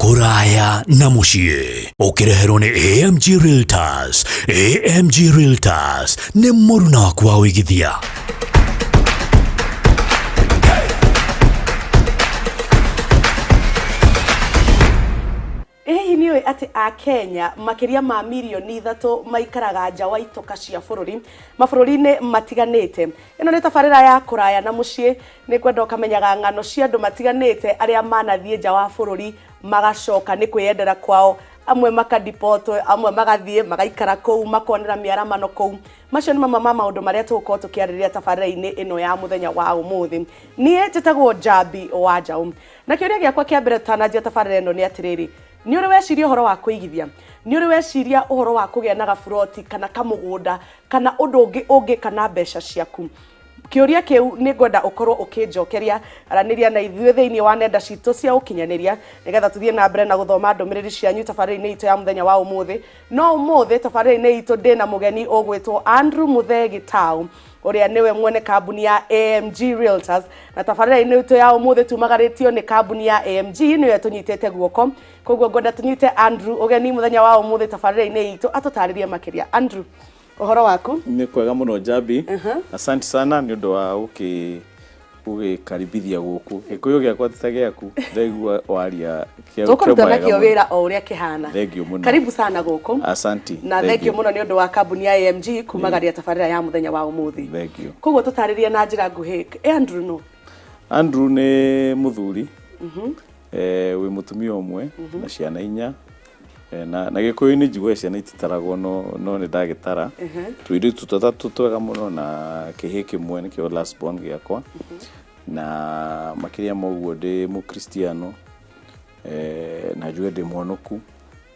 Kũraya na mũciĩ ũkĩreherwo nĩ AMG Realtors. AMG Realtors nĩ mũruna waku wa ũigithia. Ĩ hihi nĩ ũĩ atĩ Akenya makĩria ma mirioni 3 maikaraga nja wa itoka cia bũrũri mabũrũri-inĩ matiganĩte? Ĩno nĩ tabarĩra ya Kũraya na Mũciĩ, nĩ ngwenda ũkamenyaga ng'ano cia andũ matiganĩte arĩa manathiĩ nja wa bũrũri magacoka nĩ kwĩyendera kwao, amwe makadipotwo, amwe magathiĩ magaikara kũu makonera mĩaramano kũu. Macio nĩ mamwe ma maũndũ marĩa tũgũkorwo tũkĩarĩrĩria tabarĩra-inĩ ĩno ya mũthenya wa ũmũthĩ. Niĩ njĩtagwo Njambi wa Njaũ. Na kĩũria gĩakwa kĩa mbere tũtananjia tabarĩra ĩno nĩ atĩrĩrĩ, nĩ ũrĩ weciria ũhoro wa kũigithia? Nĩ ũrĩ weciria ũhoro wa kũgĩa na gaburoti kana kamũgũnda kana ũndũ ũngĩ ũngĩka na mbeca ciaku? Kĩũria kĩu nĩ ngwenda ũkorwo ũkĩnjokeria. Aranĩria na ithuĩ thĩinĩ wa nenda citũ cia ũkinyanĩria nĩgetha tũthiĩ na mbere na gũthoma ndũmĩrĩri cianyu tabarĩra-inĩ itũ ya mũthenya wa ũmũthĩ. No ũmũthĩ tabarĩra-inĩ itũ ndĩna mũgeni ũgwĩtwo Andrew Mũthee Gĩtaũ ũrĩa nĩwe mwene kambuni ya AMG Realtors, na tabarĩra-inĩ itũ ya ũmũthĩ tumagarĩtio nĩ kambuni ya AMG nĩyo ĩtũnyitĩte guoko. Koguo ngwenda tũnyite Andrew ũgeni mũthenya wa ũmũthĩ tabarĩra-inĩ itũ atũtarĩrie makĩria. Andrew, ũhoro waku? Nĩ kwega mũno Njambi. Asante sana nĩ ũndũ wa gũkĩ gũgĩkaribithia gũkũ. Gĩkũyũ gĩakwa ti ta gĩaku, ndaigua waria Tũkũruta nakĩo wĩra o ũrĩa kĩhana. Thengiũ mũno. Karibu sana gũkũ. Asanti. Na thengiũ mũno nĩ ũndũ wa kambuni ya AMG kumagaria tabarĩra ya mũthenya wa ũmũthĩ. Thengiũ. Koguo tũtarĩrie na njĩra nguhĩ, Andrew nũ? Andrew nĩ mũthuri wĩ mũtumia ũmwe na ciana inya. Na gĩkũyũ-inĩ njiguaga ciana ititaragwo no nĩ ndagĩtara. Tũirĩtu tũtatũ twega mũno na kĩhĩĩ kĩmwe nĩkĩo last born gĩakwa. Na makĩria ma ũguo ndĩ mũkristiano na njuge ndĩ mũhonoku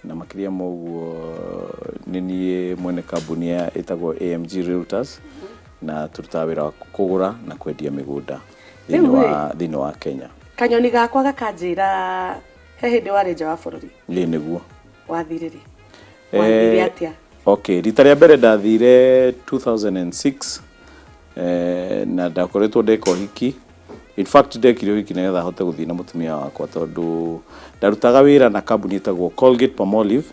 na makĩria ma ũguo nĩ niĩ mwene kambuni ya ĩtagwo AMG Realtors na tũrutaga wĩra wa kũgũra na kwendia mĩgũnda thĩinĩ wa thĩinĩ wa Kenya. Kanyoni gakwa gakanjĩra he hĩndĩ warĩ nja wa bũrũri. Ĩĩ nĩguo. Wathire rĩ? Wathire atĩa? Okay, rita rĩa mbere ndathire 2006 na ndakoretwo ndeka ũhiki. In fact ndekire ũhiki nĩgetha hote gũthiĩ na mũtumia wakwa tondũ ndarutaga wĩra na kambuni ĩtagwo Colgate Palmolive.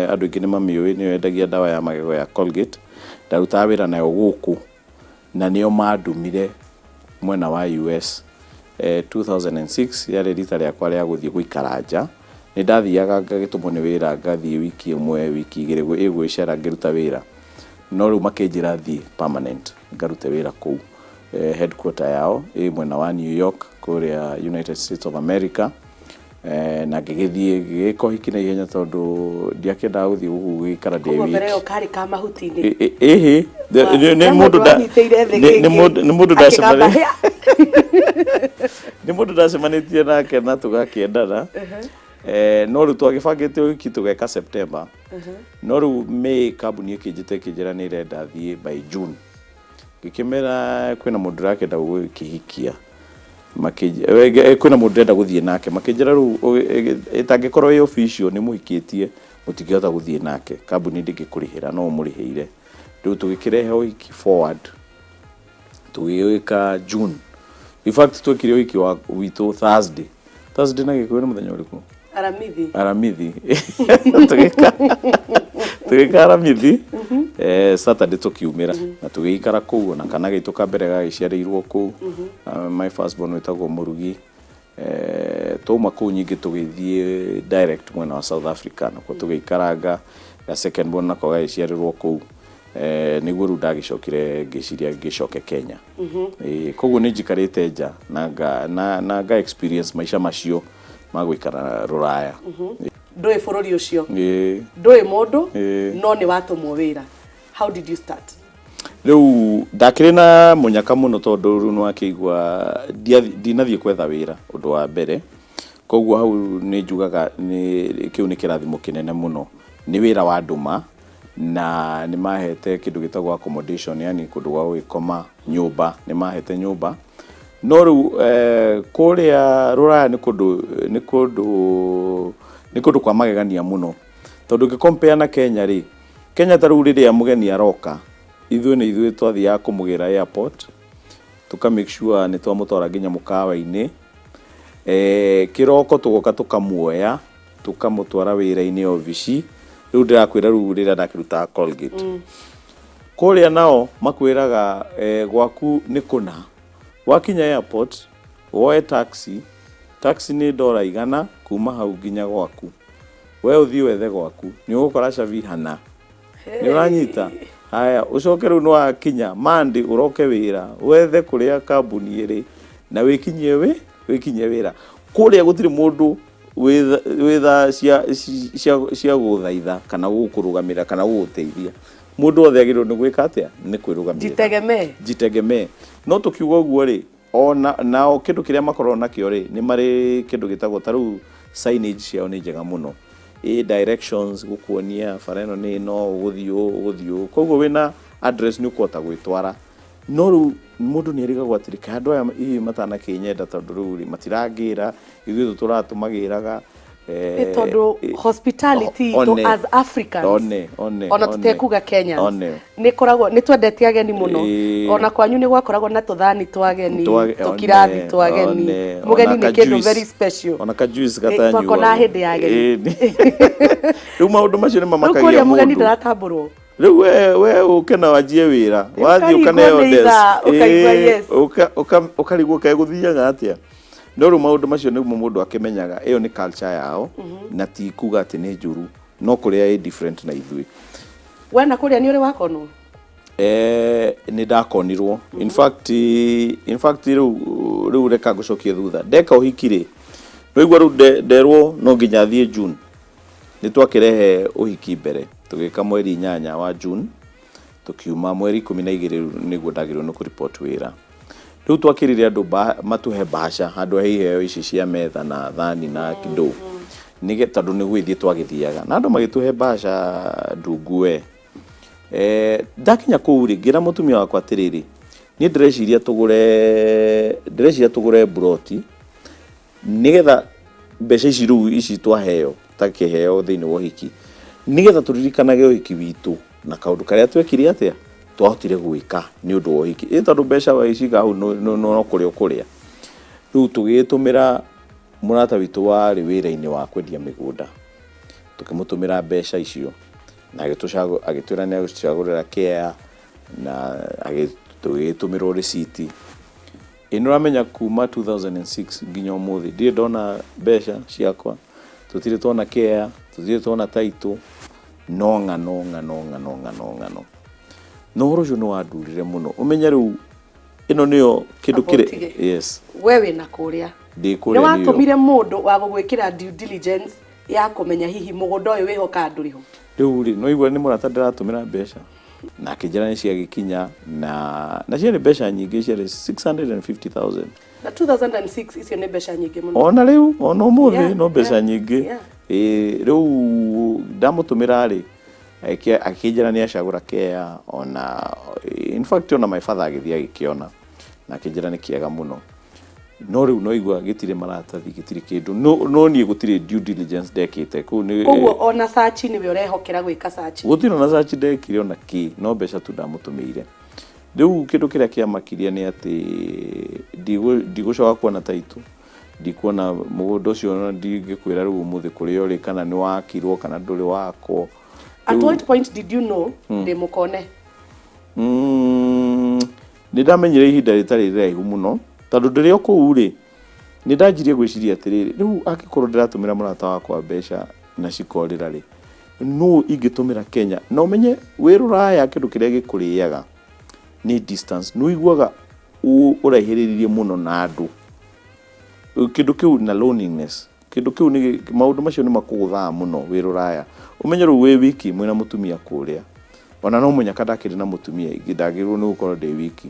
Andũ aingĩ nĩ mamĩũĩ, nĩyo yendagia ndawa ya magego ya Colgate. Ndarutaga wĩra nayo gũkũ na nĩo mandũmire mwena wa US. 2006 yarĩ rita rĩakwa rĩa gũthiĩ gũikara nja. Nĩ ndathiaga ngagĩtũmwo nĩ wĩra ngathiĩ wiki ĩmwe, wiki igĩrĩ ĩgwĩcera ngĩruta wĩra. No rĩu makĩnjĩra thiĩ permanent ngarute wĩra kũu. Headquarter yao ĩ mwena wa New York kũrĩa United States of America. Na ngĩgĩthiĩ ngĩgĩka ũhiki na ihenya tondũ ndiakĩendaga gũthiĩ gũkũ gũgĩikara ndĩ Koguo mbere wiki. ĩyo karĩ ka mahuti-inĩ. Ĩhĩ, nĩ He mũndũ mũndũ nda wanyitĩire thĩ nĩ kĩngĩ mũndũ nĩ mũndũ akĩgamba ndacemani hĩa. nĩ mũndũ ndacemanĩtie nake na tũgakĩendana. No rĩu twagĩbangĩte ũhiki tũgeka September. No rĩu May kambuni ĩkĩnjĩta ĩkĩnjĩra nĩ ĩrenda thiĩ by June. Ngĩkĩmera kwĩna mũndũ ũrakĩenda gũkĩhikia. Kwĩna mũndũ ndĩrenda gũthiĩ nake. Makĩnjĩra rĩu ĩtangĩkorwo ĩ official nĩ mũhikĩtie mũtingĩhota gũthiĩ nake. Kambuni ndĩngĩkũrĩhĩra no ũmũrĩhĩire. Rĩu tũgĩkĩrehe ũhiki forward tũgĩwĩka June. In fact twekire ũhiki witũ Thursday. Thursday na Gĩkũyũ nĩ mũthenya ũrĩkũ? Aramithi. Aramithi. Tũgĩka tũgĩka Aramithi. Saturday tũkiumĩra na tũgĩikara kũu ona kana gaitũ ka mbere gagĩciarĩirwo kũu. My first born wĩtagwo Mũrugi. Twauma kũu nyingĩ tũgĩthiĩ direct mwena wa South Africa nakuo tũgĩikaranga. Ga second born nako gagĩciarĩrwo kũu. Nĩguo rĩu ndagĩcokire ngĩciria ngĩcoke Kenya. Koguo nĩ njikarĩte nja na nga, na, na nga experience maica macio ma gũikara rũraya. Ndũĩ bũrũri ũcio, ndũĩ mũndũ, no nĩ watũmwo wĩra. How did you start? Rĩu ndakĩrĩ na mũnyaka mũno tondũ rĩu nĩwakĩigua ndinathiĩ kwetha wĩra ũndũ wa mbere. Koguo hau nĩ njugaga nĩ kĩu nĩ kĩrathimo kĩnene mũno. Nĩ wĩra wandũma na nĩ mahete kĩndũ gĩtagwo accommodation, yani kũndũ gwa gũgĩkoma, nyũmba, nĩ mahete nyũmba. No rĩu kũrĩa rũraya nĩ kũndũ nĩ kũndũ nĩ kũndũ kwa magegania mũno. Tondũ ũngĩ compare na Kenya rĩ, Kenya ta rĩu rĩrĩa mũgeni aroka, ithuĩ nĩ ithuĩ twathiaga kũmũgĩra airport, tũka make sure nĩ twamũtwara nginya mũkawa-inĩ. Kĩroko tũgoka tũkamuoya, Tũkamũtwara wĩra-inĩ obici. Rĩu ndĩrakwĩra, rĩu rĩrĩa ndakĩrutaga Colgate kũrĩa, nao makwĩraga gwaku nĩ kũna. Wakinya airport woe taxi, taxi nĩ ndora 100 kuma hau nginya gwaku. We ũthiĩ wethe gwaku, nĩ ũgũkora cabi hana nĩ ũranyita. Haya, ũcoke rĩu nĩ wakinya Monday, ũroke wĩra, wethe kũrĩa kambuni ĩrĩ na wĩkinyie wĩra. Kũrĩa gũtirĩ mũndũ wĩ tha cia gũthaitha kana gũkũrũgamĩrĩra kana gũgũteithia. Mũndũ wothe agĩrĩirwo nĩ gwĩka atĩa? Nĩ kwĩrũgamĩrĩra. Jitegemee. Jitegemee. No tũkiuga ũguo rĩ, ona nao kĩndũ kĩrĩa makoragwo nakĩo rĩ, nĩ marĩ kĩndũ gĩtagwo, ta rĩu signage ciao nĩ njega mũno, ĩ directions gũkuonia bara ĩno nĩ ĩno, ũgũthiĩ ũũ, ũgũthiĩ ũũ, koguo wĩna address nĩ ũkũhota gwĩtwara. No rĩu mũndũ nĩ arigagwo atĩrĩ, kaĩ andũ aya hihi matanakĩnyenda? Tondũ rĩu rĩ, matirangĩra, ithuĩ tũtũratũmagĩraga. Nĩ tondũ hospitality itũ one, as Africans, one, one, ona one, tũtekuga Kenyans, one. Nĩ koragwo nĩ twendete ageni mũno. Ona kwanyu nĩ gwakoragwo na tũthani twa ageni, tũkirathi twa ageni. Mũgeni ona nĩ ka kĩndũ juice. very special. Ona ka juice Twakona gatanyuagwo. hĩndĩ ya ageni. Rĩu maũndũ macio nĩ Rĩu mamakagia kũrĩa mũgeni mũndũ. ndaratambũrwo. Rĩu we ũke na wanjie wĩra, wathiĩ ũkarigwo ũkaneo nĩ desk. ithaa, ũkaigua yes. Ũkarigwo kaĩ gũthiaga atĩa. No rĩu maũndũ macio nĩmo mũndũ akĩmenyaga ĩyo nĩ culture yao, na ti kuga atĩ nĩ njũru, no kũrĩa ĩ different na ithuĩ. We na kũrĩa nĩ ũrĩ wakonwo? Nĩ ndakonirwo. In fact rĩu reka ngũcokie thutha. Ndeka ũhiki rĩ, rĩu rĩu nderwo no nginya thiĩ June. Nĩ twakĩrehe ũhiki mbere, tũgĩka mweri 8 wa June, tũkiuma mweri 12 nĩguo ndagĩrĩirwo nĩ kũripoti wĩra. Rĩu twakĩrire andũ matũhe mbaca handũ ha iheo ici cia metha na thani na kĩndũ, nĩge tondũ nĩ gwĩthiĩ twagĩthiaga na andũ magĩtũhe mbaca ndungu we. Ndakinya kũu rĩ, ngĩra mũtumia wakwa atĩrĩrĩ, niĩ ndĩreciria tũgũre mburoti, nĩgetha mbeca ici rĩu ici twaheo ta kĩheo thĩinĩ wa ũhiki, nĩgetha tũririkanage ũhiki witũ na kaũndũ karĩa twekire atĩa, twahotire gwĩka nĩ ũndũ wa ũhiki. Ĩ tondũ mbeca waiciga hau no kũrĩa ũkũrĩa. Rĩu tũgĩtũmĩra mũrata witũ warĩ wĩra-inĩ wa kwendia mĩgũnda, tũkĩmũtũmĩra mbeca icio na agĩtwĩra nĩ agũcagũrĩra kea na tũgĩtũmĩrwo rĩciti. Ĩ nĩ ũramenya kuma 2006 nginya ũmũthĩ ndirĩ ndona mbeca ciakwa, tũtirĩ tuona kea, tũtirĩ tuona title, no ng'ano, ng'ano, ng'ano, ng'ano, ng'ano. Na ũhoro ũcio nĩ wandurire mũno. Ũmenye rĩu ĩno nĩyo kĩndũ Amba kĩrĩ ũtige. Yes. We wĩna kũrĩa Ndĩ nĩ kũrĩa New York. watũmire mũndũ wa gũgwĩkĩra due diligence ya kũmenya hihi mũgũnda ũyũ wĩho kana ndũrĩ ho? Rĩu rĩ, no igua nĩ mũrata ndĩratũmĩra mbeca, na akĩnjĩra nĩ ciagĩkinya, na ciarĩ mbeca nyingĩ, ciarĩ 650,000. Na 2006 icio nĩ mbeca nyingĩ mũno. Ona rĩu, ona ũmũthĩ, no mbeca nyingĩ. Ĩĩ, rĩu ndamũtũmĩra rĩ, akĩnjĩra nĩ acagũra kea. Ona in fact ona my father agĩthiĩ agĩkĩona na akĩnjĩra nĩ kĩega mũno. No rĩu no igua gĩtirĩ maratathi, gĩtirĩ kĩndũ, no niĩ gũtirĩ due diligence ndekĩte kũu nĩ Koguo ona search nĩwe ũrehokera gwĩka search? Gũtirĩ ona search ndekire ona kĩ, no mbeca tu ndamũtũmĩire. Rĩu kĩndũ kĩrĩa kĩamakirie nĩ atĩ ndigũcoka kuona title, ndikuona mũgũnda ũcio, ona ndingĩkwĩra rĩu ũmũthĩ kũrĩa ũrĩ, kana nĩ wakirwo kana ndũrĩ wakwo. At what point did you know ndĩ mũkone? Nĩ ndamenyire ihinda rĩtarĩ rĩraihu mũno, tondũ ndĩrĩ o kũu rĩ, nĩ ndanjirie gwĩciria atĩrĩrĩ, rĩu angĩkorwo ndĩratũmĩra mũrata wakwa mbeca na cikorĩra rĩ, nũ ingĩtũmĩra Kenya? Na ũmenye wĩ rũraya kĩndũ kĩrĩa gĩkũrĩaga nĩ distance. Nĩ ũiguaga ũraihĩrĩirie mũno na andũ, kĩndũ kĩu na loneliness, kĩndũ kĩu nĩ maũndũ macio nĩ makũgũthaga mũno wĩ rũraya. Ũmenye rĩu wĩ wiki mwĩna mũtumia kũrĩa, ona no mũnyaka ndakĩrĩ na mũtumia ndagĩrĩirwo nĩ gũkorwo ndĩ wiki,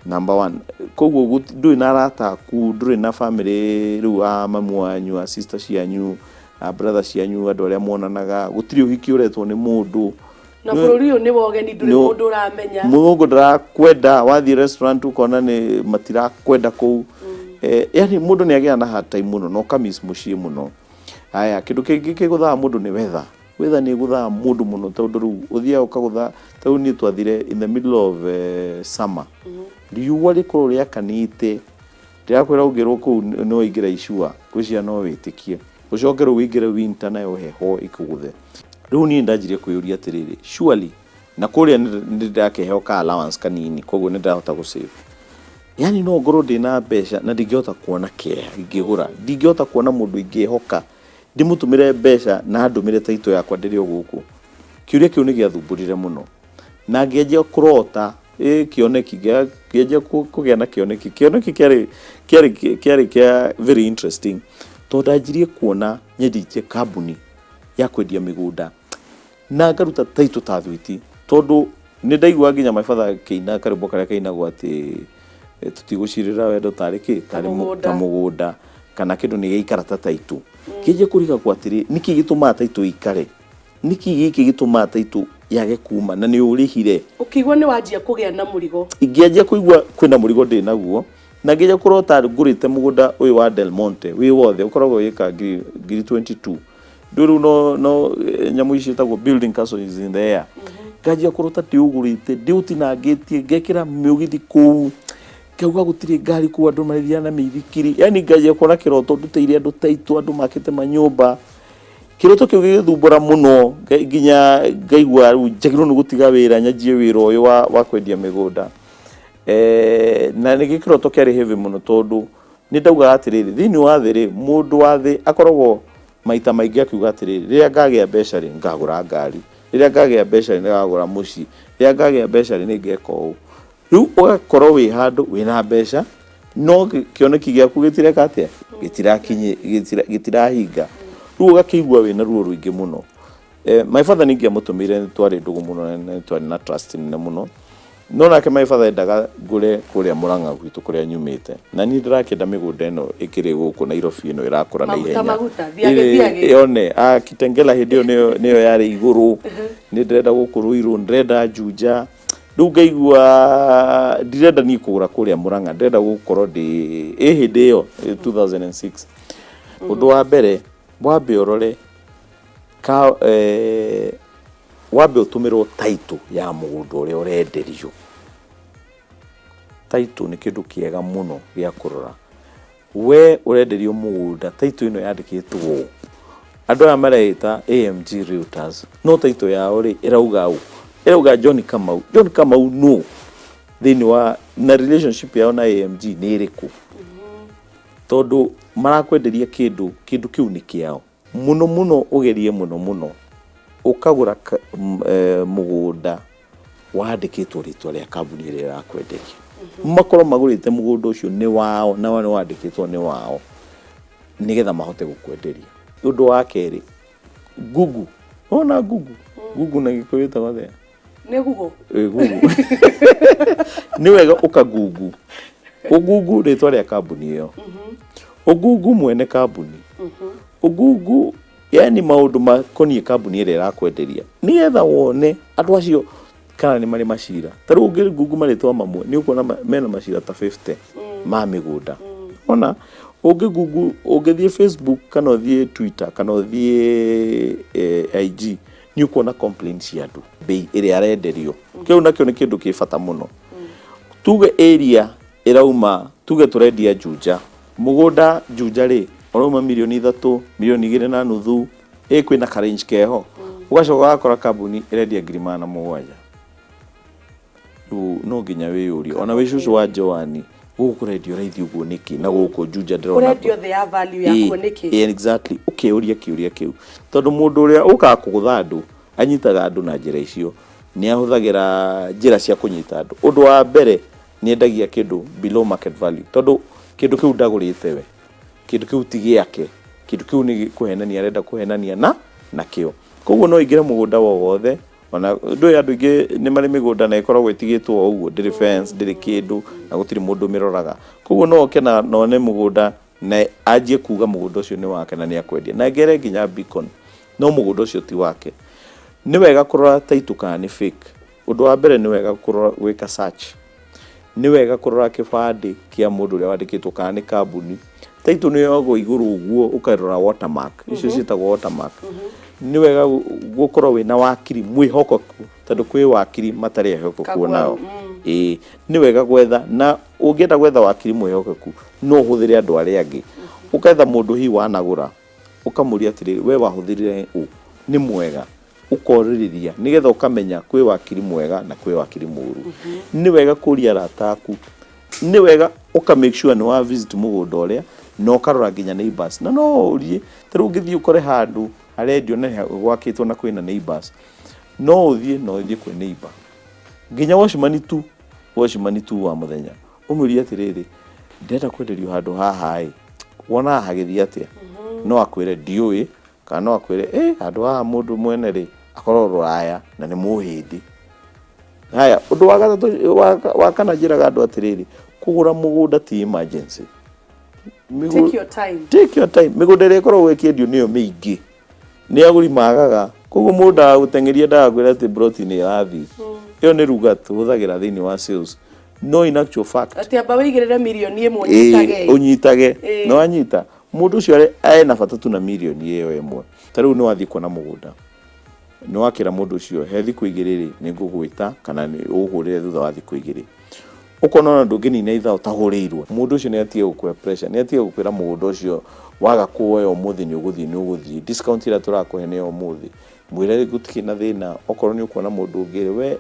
number one. Koguo ndũrĩ na arata aku, ndũrĩ na family, rĩu a mamu wanyu, a sister cianyu, a brother cianyu, andũ arĩa muonanaga, gũtirĩ ũhiki ũretwo nĩ mũndũ. Na bũrũri ũyũ nĩ wa ũgeni, ndũrĩ mũndũ ũramenya. Mũthũngũ ndarakwenda. Wathiĩ restaurant ũkona nĩ matirakwenda kũu. Yani mũndũ nĩ agĩa na hard time mũno na ũkamiss mũciĩ mũno. Haya, kĩndũ kĩngĩ kĩgũthaga mũndũ nĩ weather. Weather nĩ ĩgũthaga mũndũ mũno, tondũ rĩu ũthiaga ũkagũtha. Tarĩu niĩ twathire in the middle of summer, riũa rĩkorwo rĩakanĩte, ndĩrakwĩra ũngĩrwo kũu nĩ waingĩra icua, ngwĩciria no wĩtĩkie. Ũcoke rĩu ũingĩre winter nayo heho ĩkũgũthe. Rĩu niĩ ndanjirie kwĩyũria atĩrĩrĩ, surely na kũrĩa nĩ ndakĩheo ka allowance kanini, koguo nĩ ndĩrahota gũ save. Yani no ngorwo ndĩna mbeca na ndingĩhota kuona kĩrĩa ingĩgũra, ndingĩhota kuona mũndũ ingĩhoka ndĩmũtũmĩre mbeca na andũmĩre title yakwa ndĩrĩ o gũkũ. Kĩũria kĩu nĩ gĩathumbũrire mũno na ngĩanjia kũrota ĩ kĩoneki, ngĩanjia kũgĩa na kĩoneki. Kĩoneki kĩarĩ kĩarĩ kĩarĩ kĩa very interesting tondũ ndanjirie kuona nyendĩtie kambuni ya kwendia mĩgũnda na ngaruta title ta thwiti, tondũ nĩ ndaiguaga nginya my father akĩina karwĩmbo karĩa kainagwo atĩ tũtigũcirĩra wendo tarĩ kĩ, tarĩ ta mũgũnda kana kĩndũ nĩ gĩaikara ta title. Ngĩanjia kũrigagwo atĩrĩ, nĩkĩ gĩtũmaga title ĩikare? Nĩkĩ gĩkĩ gĩtũmaga title yage kuma na nĩ ũrĩhire? Ũkĩigua nĩ wanjia kũgĩa na mũrigo. Ingĩanjia kũigua kwĩna mũrigo ndĩ naguo, na ngĩanjia kũrota ngũrĩte mũgũnda ũyũ wa Del Monte wĩ wothe, ũkoragwo wĩ ĩka ngiri 22. Ndũĩ rĩu no no nyamũ ici ciĩtagwo building castles in the air. Nganjia kũrota ndĩũgũrĩte, ndĩũtinangĩtie, ngekĩra mĩũgithi kũu, ngauga gũtirĩ ngari kũu, andũ marithiaga na mĩithikiri. Yani nganjia kuona kĩroto ndutĩire andũ title, andũ makĩte manyũmba. Kĩroto kĩu gĩgĩthumbũra mũno nginya ngaigua rĩu njagĩrĩirwo nĩ gũtiga wĩra nyanjie wĩra ũyũ wa kwendia mĩgũnda. Na nĩ kĩroto kĩarĩ heavy mũno tondũ nĩ ndaugaga atĩrĩrĩ, thĩinĩ wa thĩ rĩ, mũndũ wa thĩ akoragwo maita maingĩ akiuga atĩrĩrĩ, rĩrĩa ngagĩa mbeca rĩ, ngagũra ngari, rĩrĩa ngagĩa mbeca rĩ, nĩngagũra mũciĩ, rĩrĩa ngagĩa mbeca rĩ, nĩngeka ũũ. Rĩu ũgakorwo wĩ handũ wĩna mbeca no kĩoneki gĩaku gĩtireka atĩa, gĩtirahinga. Rĩu ũgakĩigua wĩna ruo rũingĩ mũno. My father nĩ ingĩamũtũmĩire, nĩ twarĩ ndũgũ mũno na nĩ twarĩ na trust nene mũno. No nake my father endaga ngũre kũrĩa Mũrang'a gwitũ kũrĩa nyumĩte. Na niĩ ndĩrakĩenda mĩgũnda ĩno ĩkĩrĩ gũkũ Nairobi ĩno ĩrakũra na Maguta, ihenya. maguta, thiagĩ, thiagĩ. Yone, Kitengela hĩndĩ ĩyo nĩyo yarĩ igũrũ. Nĩ ndĩrenda gũkũ Ruiru, ndĩrenda Juja. Rĩu ngaigua ndirenda niĩ kũgũra kũrĩa Mũrang'a, ndĩrenda gũkorwo ndĩ ĩ hĩndĩ ĩyo 2006. Ũndũ wa mbere wambe ũrore ka wambe ũtũmĩrwo title ya mũgũnda ũrĩa ũrenderio. Title nĩ kĩndũ kĩega mũno gĩa kũrora. We ũrenderio mũgũnda, title ĩno yandĩkĩtwo ũũ. Andũ aya mareĩta AMG Realtors, no title yao rĩ ĩrauga ũũ, ĩrauga John Kamau. John Kamau nũ thĩinĩ wa na relationship yao na AMG nĩ ĩrĩkũ? Tondũ marakwenderia kĩndũ, kĩndũ kĩu nĩ kĩao. Mũno mũno ũgerie mũno mũno ũkagũra mũgũnda wandĩkĩtwo rĩtwa rĩa kambuni ĩrĩa ĩrakwenderia. Makorwo magũrĩte mũgũnda ũcio nĩ wao na nĩ wandĩkĩtwo nĩ wao nĩgetha mahote gũkwenderia. Ũndũ wa kerĩ, Google. Wona Google? Google na Gĩkũyũ ĩtagwo atĩa? Nĩ Google. Google. Nĩ wega ũka Google. Ũgungu rĩtwa rĩa kambuni ĩyo. Ũgungu mwene kambuni. Ũgungu yani maũndũ makoniĩ kambuni ĩrĩa ĩrakwenderia nĩgetha wone andũ acio kana nĩ marĩ macira. Ta rĩu ũngĩ marĩtwa mamwe nĩ ũkuona mena macira ta 50 ma mĩgũnda. Ona ũngĩ ũngĩthiĩ Facebook kana ũthiĩ Twitter kana ũthiĩ IG nĩ ũkuona complaint cia andũ bei ĩrĩa arenderio. Kĩu nakĩo nĩ kĩndũ kĩ bata mũno. Tuge area ĩrauma, tuge tũrendia Juja, mũgũnda Juja rĩ ũrauma 3 mirioni, 2.5 mirioni, ĩ kwĩna ka range keho. Ũgacoka ũgakora kambuni ĩrendia 700,000. Rĩu no nginya wĩyũrie ona wĩ cũcũ wa Joan, gũkũ kũrendio raithi ũguo nĩkĩ na gũkũ Juja ndĩrona Kũrendio thĩ ya value yakuo nĩkĩ? Exactly. Ũkeyũria kĩũria kĩu tondũ mũndũ ũrĩa ũkaga kũgũtha andũ anyitaga andũ na njĩra icio, nĩ ahũthagĩra njĩra cia kũnyita andũ. Ũndũ wa mbere nĩ endagia kĩndũ below market value, tondũ kĩndũ kĩu ndagũrĩte we, kĩndũ kĩu ti gĩake, kĩndũ kĩu nĩ kũhenania arenda kũhenania na nakĩo. Koguo no ingĩre mũgũnda o wothe, ona ndũĩ andũ aingĩ nĩ marĩ mĩgũnda na ĩkoragwo ĩtigĩtwo o ũguo, ndĩrĩ fence, ndĩrĩ kĩndũ na gũtirĩ mũndũ ũmĩroraga. Koguo no oke na one mũgũnda na anjie kuga mũgũnda ũcio nĩ wake na nĩ akwendia, na ngere nginya Beacon, no mũgũnda ũcio ti wake. Nĩ wega kũrora title kana nĩ fake. Ũndũ wa mbere nĩ wega kũrora gwĩka search. Nĩ wega kũrora kĩbandĩ kĩa mũndũ ũrĩa wandĩkĩtwo kana nĩ kambuni. Title nĩ yoyagwo igũrũ ũguo ũkarora watermark, icio ciĩtagwo watermark. Nĩ wega gũkorwo wĩna wakiri mwĩhokeku, tondũ kwĩ wakiri matarĩ ehokeku onao. Ĩĩ, nĩ wega gwetha, na ũngĩenda gwetha wakiri mwĩhokeku no ũhũthĩre andũ arĩa angĩ. Ũketha mũndũ hihi wanagũra, Ũkamũria atĩrĩrĩ, we wahũthĩrire ũ? Nĩ mwega ũkorĩrĩria nĩgetha ũkamenya kwĩ wakiri mwega na kwĩ wakiri mũru. Nĩ wega kũria arata aku, nĩ wega ũka make sure nĩ wa visit mũgũnda ũrĩa na ũkarora nginya neighbors. Na no ũrie, ta rĩu ũngĩthiĩ ũkore handũ harendio na gwakĩtwo na kwĩna neighbors, no ũthiĩ na ũthiĩ kwĩ neighbor, nginya watchman tu, watchman tu wa mũthenya, ũmũrie atĩrĩrĩ, ndĩrenda kwenderio handũ haha ĩ, wonaga hagĩthiĩ atĩa? No akwĩre ndiũĩ, kana no akwĩre ĩ handũ haha mũndũ mwene rĩ akorwo rũraya na nĩ mũhĩndĩ. Haya, ũndũ wa gatatũ, wa kana, njĩraga andũ atĩrĩrĩ, kũgũra mũgũnda ti emergency. Take your time. Take your time. Mĩgũnda ĩrĩa ĩkoragwo ĩkĩendio nĩyo mĩingĩ, nĩ agũri magaga, koguo mũndũ ndagagũteng'eria, ndagakwĩra atĩ broti nĩ ĩrathiĩ. Ĩyo nĩ ruga tũhũthagĩra thĩinĩ wa sales, no in actual fact, Atĩ amba wĩigĩrĩre mirioni 1 ũnyitage. Ũnyitage. Nĩ wanyita mũndũ ũcio ena bata tu na mirioni ĩyo ĩmwe. Ta rĩu nĩ wathiĩ kuona mũgũnda, nĩ wakĩra mũndũ ũcio he thikũ 2 rĩ, nĩ ngũgwĩta kana nĩ ũhũrĩre thutha wa thikũ 2, ũkona ona ndũngĩnina ithaa ũtahũrĩirwo. Mũndũ ũcio nĩ atige gũkũhe pressure, nĩ atige gũkwĩra mũgũnda ũcio waga kuoya ũmũthĩ nĩ ũgũthiĩ, nĩ ũgũthiĩ, discount ĩrĩa tũrakũhe nĩ ya ũmũthĩ. Mwĩre gũtikĩ na thĩna, okorwo nĩ ũkuona mũndũ ũngĩ rĩ, we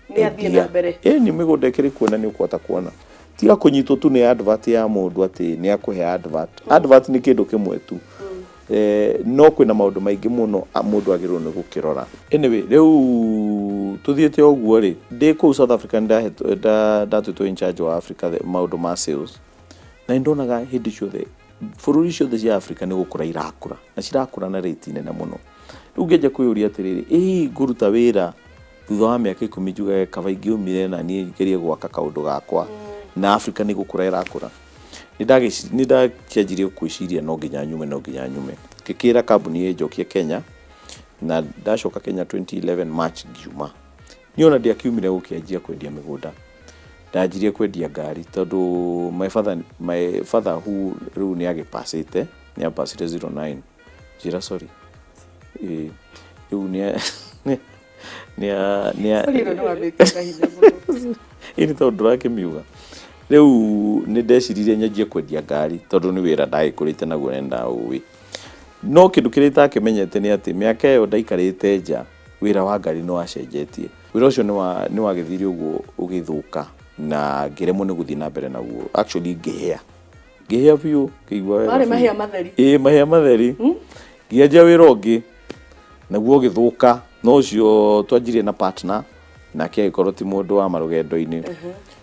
Nĩ athiĩ endia. na mbere. Ĩ nĩ mĩgũnda ĩkĩrĩ kuo na nĩ ũkũhota kuona. Tiga kũnyitwo tu nĩ advert ya mũndũ atĩ nĩ akũhe advert. Advert nĩ kĩndũ kĩmwe tu, no kwĩna maũndũ maingĩ mũno mũndũ agĩrĩirwo nĩ gũkĩrora. Anyway, rĩu tũthiĩte ũguo rĩ, ndĩ kũu South Africa nĩ ndatuĩtwo in charge wa Africa, maũndũ ma sales, na nĩ ndonaga hĩndĩ ciothe bũrũri ciothe cia Africa nĩ gũkũra irakũra na cirakũra na rate nene mũno. Rĩu ngĩanjia kwĩyũria atĩrĩrĩ, ĩ hihi ngũruta wĩra thutha wa mĩaka 10 njugage kaba ingĩumire na niĩ ngerie gwaka kaũndũ gakwa, na Africa nĩ gũkũra ĩrakũra. Nĩ ndakĩanjirie gwĩciria no nginya nyume, no nginya nyume. Ngĩkĩra kambuni ĩnjokie Kenya, na ndacoka Kenya 2011 March ngiuma. Niĩ ona ndiakiumire gũkĩanjia kwendia mĩgũnda, ndanjirie kwendia ngari, tondũ my father who rĩu nĩ agĩpacĩte, nĩ apacire 09, njĩra sorry, ĩĩ rĩu nĩ nĩ nĩ Sorry, ĩno nĩ wambĩtie na hinya mũno. Ĩni tondũ ndũrakĩmiuga rĩu nĩ ndeciririe nyanjie kwendia ngari, tondũ nĩ wĩra ndagĩkũrĩte naguo na ndaũĩ. No kĩndũ kĩrĩa itakĩmenyete nĩ atĩ mĩaka ĩyo ndaikarĩte nja, wĩra wa ngari nĩ wacenjetie. Wĩra ũcio nĩ wagĩthire ũguo ũgĩthũka na ngĩremwo nĩ gũthiĩ na mbere naguo. Actually ngĩhĩa, ngĩhĩa biũ, ngĩigua wega Marĩ biũ. mahĩa matheri. Ĩĩ, mahĩa matheri. Ngĩanjia wĩra ũngĩ naguo ũgĩthũka, no ũcio twanjirie na partner nake agĩkorwo ti mũndũ wa marũgendo-inĩ.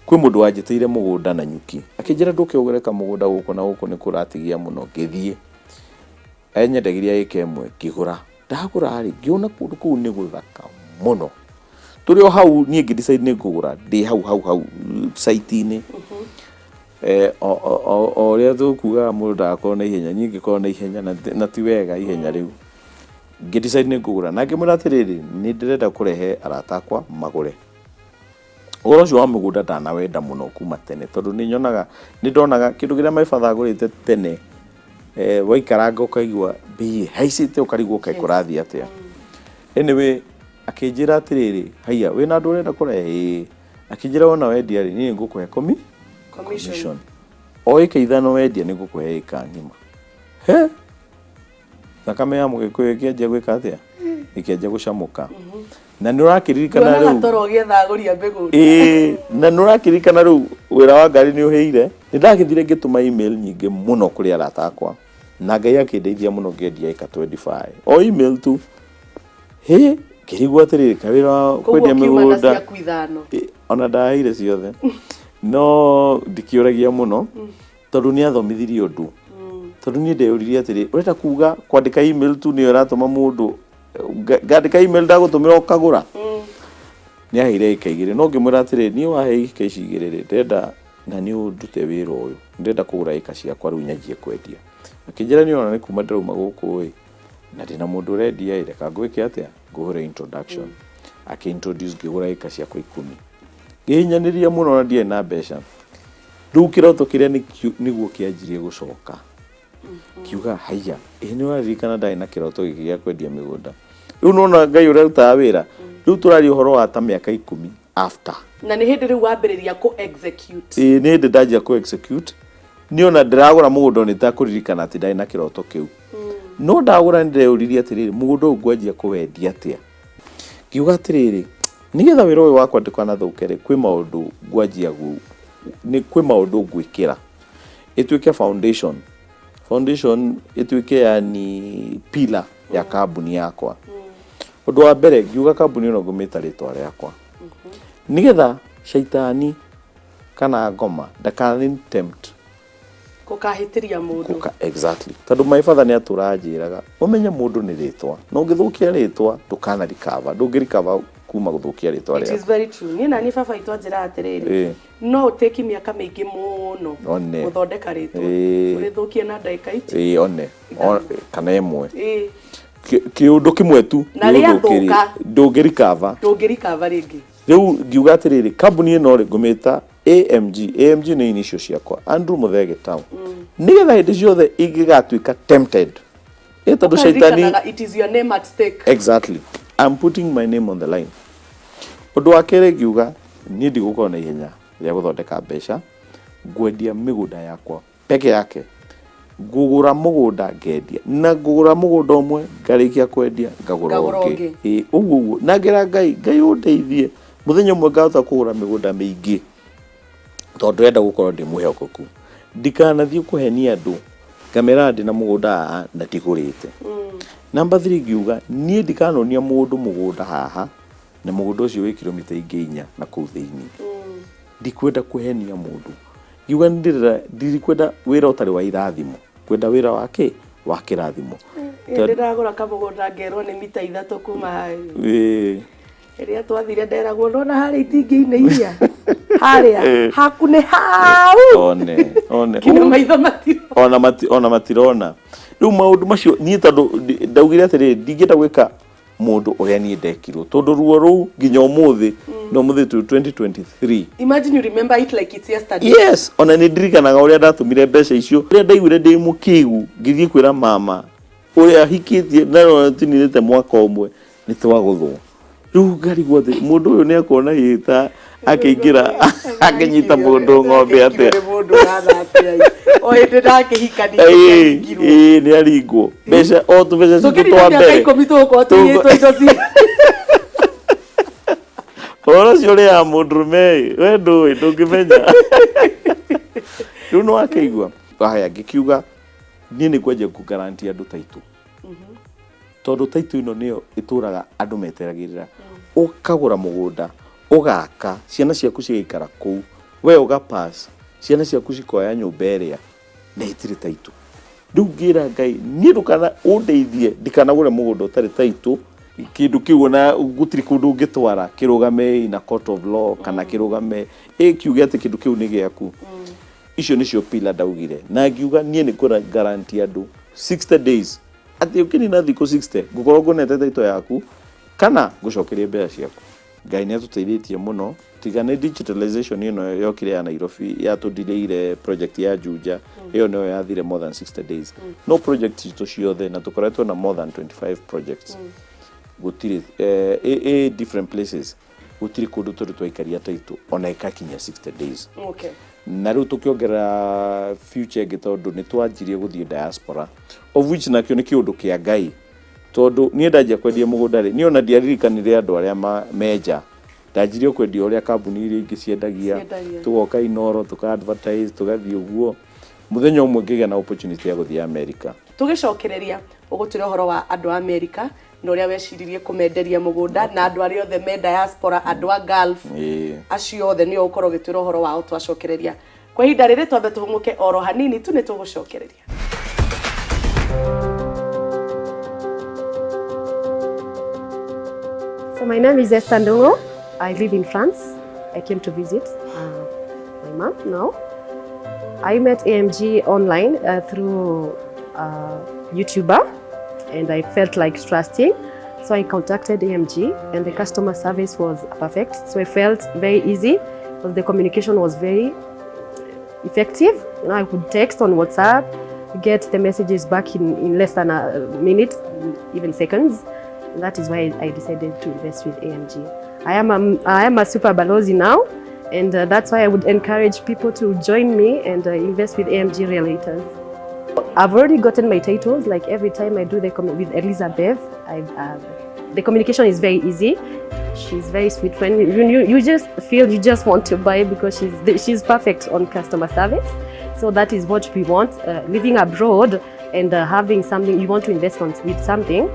Kwĩ mũndũ wanjĩtĩire mũgũnda na nyuki, akĩnjĩra ndũke ũgũre kamũgũnda gũkũ na gũkũ nĩ kũratigia mũno. Ngĩthiĩ, enyendagĩria ĩka 1, ngĩgũra. Ndagũra rĩ, ngĩona kũndũ kũu nĩ gũthaka mũno. Tũrĩ o hau niĩ ngĩ decide nĩ ngũgũra ndĩ hau hau hau site-inĩ. O ũrĩa tũkugaga mũndũ ndagakorwo na ihenya, niĩ ngĩkorwo na ihenya na ti wega ihenya rĩu. Ngĩ decide nĩ ngũgũra na ngĩmwĩra atĩrĩrĩ, nĩ ndĩrenda kũrehe arata akwa magũre. Ũhoro ũcio wa mũgũnda ndanawenda mũno kuma tene, tondũ nĩ nyonaga, nĩ ndonaga kĩndũ kĩrĩa my father agũrĩte tene, waikaranga ũkaigua mbei ĩhaicĩte, ũkarigwo kaĩ kũrathiĩ atĩa. Anyway, akĩnjĩra atĩrĩrĩ, haiya, wĩna andũ ũrenda kũrehe? Ĩĩ. Akĩnjĩra wona wendia rĩ, niĩ ngũkũhe Commission. Commission. O ĩka 5 wendia nĩ ngũkũhe ĩka ng'ima. He, thakame ya mũgĩkũyũ ĩkĩanjia gwĩka atĩa? Ĩkĩanjia gũcamũka. Na nĩ ũrakĩririkana Nduonaga rĩu toro ũgĩetha agũri a mĩgũnda. Ĩĩ, na nĩ ũrakĩririkana rĩu wĩra wa ngari nĩ ũhĩire. Nĩ ndagĩthire ngĩtũma email nyingĩ mũno kũrĩ arata akwa, na Ngai akĩndeithia mũno ngĩendia ĩka 25 o email tu. Hĩ, ngĩrigwo atĩrĩrĩ, kaĩ wĩra wa Koguo kwendia ũkiuma na mĩgũnda ciaku ithano. Ona ndaheire ciothe, no ndikĩũragia mũno tondũ nĩ athomithirie ũndũ, tondũ niĩ ndeyũririe atĩrĩ, ũrenda kuga kwandĩka email tu nĩyo ĩratũma mũndũ ngandĩka email ndagũtũmĩra ũkagũra? Nĩ aheire ĩka 2, no ngĩmwĩra atĩrĩ, niĩ wahe ĩka ici igĩrĩ rĩ, ndĩrenda na nĩ ũndute wĩra ũyũ, ndĩrenda kũgũra ĩka ciakwa rĩu nyanjie kwendia. Akĩnjĩra nĩ ona nĩ kuma ndĩrauma gũkũ ĩ, na ndĩna mũndũ ũrendia ĩ, reka ngwĩke atĩa, ngũhũre introduction. Akĩ introduce, ngĩgũra ĩka ciakwa 10, ngĩhinyanĩria mũno na ndiarĩ na mbeca. Rĩu kĩroto kĩrĩa nĩguo kĩanjirie gũcoka, kiuga haiya, ĩ nĩ ũraririkana ndarĩ na kĩroto gĩkĩ gĩa kwendia mĩgũnda? Rĩu nona Ngai ũrĩa arutaga wĩra. Rĩu tũraria ũhoro wa ta mĩaka 10 after. Na nĩ hĩndĩ rĩu wambĩrĩria kũ execute. Ĩĩ, nĩ hĩndĩ ndanjia kũ execute. Niĩ ona ndĩragũra mũgũnda nĩ takũririkana atĩ ndarĩ na kĩroto kĩu. No ndagũra nĩ ndeyũririe atĩrĩrĩ, mũgũnda ũyũ ngwanjia kũwendia atĩa? Ngiuga atĩrĩrĩ, nĩgetha wĩra ũyũ wakwa ndũkanathũke rĩ, kwĩ maũndũ ngwanjia nĩ kwĩ maũndũ ngwĩkĩra ĩtuĩke foundation, foundation ĩtuĩke yani pillar ya kambuni yakwa. Ũndũ wa mbere ngiuga kambuni ĩno ngũmĩta rĩtwa rĩakwa nĩgetha caitani kana ngoma ndakani tempt Gũkahĩtĩria mũndũ. Gũka, exactly, tondũ my father nĩ atũra anjĩraga ũmenye mũndũ nĩ rĩtwa, na ũngĩthũkia rĩtwa ndũkana recover, ndũngĩ recover kuma gũthũkia rĩtwa It is rĩaku. very true. Niĩ naniĩ baba witũ anjĩraga atĩrĩrĩ, no ũtĩki mĩaka mĩingĩ mũno One. gũthondeka rĩtwa, ũrĩthũkie na ndagĩka ici Ĩĩ, one kana ĩmwe. Ĩĩ. Kĩũndũ kĩmwe tu Na gĩgũthũkĩrie, rĩathũka. ndũngĩ recover. Ndũngĩrikava rĩngĩ. Rĩu ngiuga atĩrĩrĩ, kambuni ĩno rĩ, ngũmĩta AMG. AMG nĩ initial ciakwa, Andrew Muthee Gitau, nĩgetha hĩndĩ ciothe ingĩgatuĩka tempted, ĩ tondũ caitani Ũkaririkanaga it is your name at stake. Exactly, I'm putting my name on the line. Ũndũ wa kerĩ ngiuga niĩ ndigũkorwo na ihenya rĩa gũthondeka mbeca, ngwendia mĩgũnda yakwa peke yake. Ngũgũra mũgũnda ngendia, na ngũgũra mũgũnda ũmwe ngarĩkia kwendia ngagũra Ngagũra ũngĩ. Ũngĩ. Ĩĩ, ũguo ũguo, na ngera Ngai, Ngai ũndeithie mũthenya ũmwe ngahota kũgũra mĩgũnda mĩingĩ, tondũ ndĩrenda gũkorwo ndĩ mwĩhokeku, ndikanathiĩ kũhenia andũ ngamera ndĩ na mũgũnda haha na ndigũrĩte. Number 3 ngiuga niĩ ndikanonia mũndũ mũgũnda haha na mũgũnda ũcio wĩ kilomita ingĩ 4 na kũu thĩinĩ. Ndikwenda kũhenia mũndũ. Ngiuga ndirikwenda wĩra ũtarĩ wa irathimo, kwenda wĩra wa kĩ wa kĩrathimo. Ĩĩ, ndĩragũra kamũgũnda ngerwo nĩ mita 3 kuma harĩa. Rĩrĩa twathire nderagwo nona harĩa itingĩ-inĩ iria harĩa haku nĩ hau. One, one. Kinya maitho matirona. Ona mati, ona matirona. Rĩu maũndũ macio niĩ tondũ ndaugire atĩrĩrĩ, ndingĩenda gwĩka mũndũ ũrĩa niĩ ndekirwo, tondũ ruo rũu nginya ũmũthĩ, no ũmũthĩ tu 2023. Imagine you remember it like it's yesterday. Yes, ona nĩ ndirikanaga ũrĩa ndatũmire mbeca icio, ũrĩa ndaiguire ndĩ mũkĩgu ngĩthiĩ kwĩra mama ũrĩa hikĩtie na tininĩte mwaka ũmwe nĩ twagũthwo. Rĩu ngarigwo atĩ mũndũ ũyũ nĩ akuona hĩta akĩingĩra akĩnyita mũndũ ng'ombe atĩa. Nĩ mũndũ ũrana atĩa? O hĩndĩ ndakĩhikania Ĩĩ, nĩaringirwo. ĩĩ, nĩ aringwo mbeca o tũbeca citũ Tũkĩrina twa mĩaka mbere 10 tũgũkorwo tũiyĩtwo indo ci. Ũhoro ũcio ũrĩaga mũndũrũme ĩ, we ndũĩ ndũngĩmenya. Rĩu nĩ wakĩigua. Haya, ngĩkiuga niĩ nĩ ngwenjia kũ-guarantee andũ taitũ, tondũ taitũ ĩno nĩyo ĩtũraga andũ meteragĩrĩra. Ũkagũra mũgũnda, ũgaka, ciana ciaku cigaikara kũu, we ũga-pass, ciana ciaku cikoya nyũmba ĩrĩa na ĩtirĩ taitũ. Rĩu ngĩra Ngai niĩ ndũkana ũndeithie ndikanagũre mũgũnda ũtarĩ taitũ, kĩndũ kĩu ona gũtirĩ kũndũ ũngĩtwara kĩrũgame in a court of law kana kĩrũgame ĩ kiuge atĩ kĩndũ kĩu nĩ gĩaku. Icio nĩcio pillar ndaugire, na ngiuga niĩ nĩ kũra guarantee andũ 60 days, atĩ ũkĩnina thikũ 60 ngũkorwo ngũnete taitũ yaku kana ngũcokerie mbeca ciaku. Ngai nĩ atũteithĩtie mũno, tiga nĩ digitalization ĩno yokire ya Nairobi yatũndirĩire project ya Juja, ĩyo nĩyo yathire more than 60 days. No project citũ ciothe, na tũkoretwo na more than 25 projects, gũtirĩ ĩ different places, gũtirĩ kũndũ tũrĩ twaikaria taitũ ona ĩkakinya 60 days. Na rĩu tũkĩongerera future ĩngĩ, tondũ nĩ twanjirie gũthiĩ diaspora, of which nakĩo nĩ kĩũndũ kĩa Ngai, tondũ niĩ ndanjia kwendia mũgũnda rĩ, niĩ ona ndiaririkanire andũ arĩa menja, ndanjirie kwendia ũrĩa kambuni iria ingĩ ciendagia. Ciendagia. Tũgoka Inoro tũka advertise, tũgathiĩ ũguo. Mũthenya ũmwe ngĩgĩa na opportunity ya gũthiĩ America. Tũgĩcokereria ũgũtwĩra ũhoro wa andũ a America na ũrĩa weciririe kũmenderia mũgũnda, na andũ arĩa othe me diaspora, andũ a Gulf, acio othe nĩo ũkorwo ũgĩtwĩra ũhoro wao twacokereria. Kwa ihinda rĩrĩ twambe tũhũmũke oro hanini tu, nĩ tũgũcokereria. So my name is Esther Ndungu. I live in France. I came to visit my mom now. I met AMG online through YouTuber, and I felt like trusting. So I contacted AMG, and the customer service was perfect. So I felt very easy, but the communication was very effective. I could text on WhatsApp, get the messages back in less than a minute, even seconds. And that is why I decided to invest with AMG. I am a super balozi now, and that's why I would encourage people to join me and invest with AMG Realtors. I've already gotten my titles. Like every time I do the with Elizabeth, the communication is very easy. She's very sweet. When you just feel you just want to buy because she's perfect on customer service. So that is what we want. Living abroad and having something you want to invest on with something,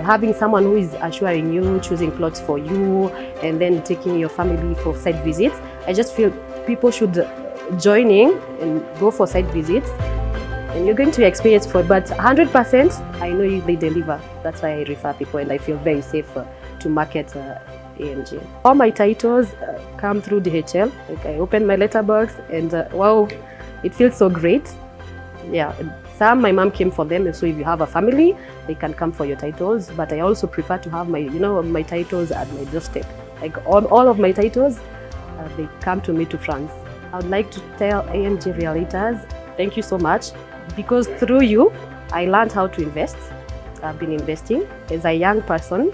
having someone who is assuring you, choosing plots for you, and then taking your family for site visits. I just feel people should join in and go for site visits. And you're going to experience for, but 100%, I know they deliver. That's why I refer people, and I feel very safe to market AMG. All my titles come through DHL. Like I open my letterbox and wow, it feels so great. Yeah, some my mom came for them, and so if you have a family, they can come for your titles. But I also prefer to have my titles at my doorstep. Like all of my titles, they come to me to France. I would like to tell AMG Realtors, thank you so much, because through you, I learned how to invest. I've been investing as a young person.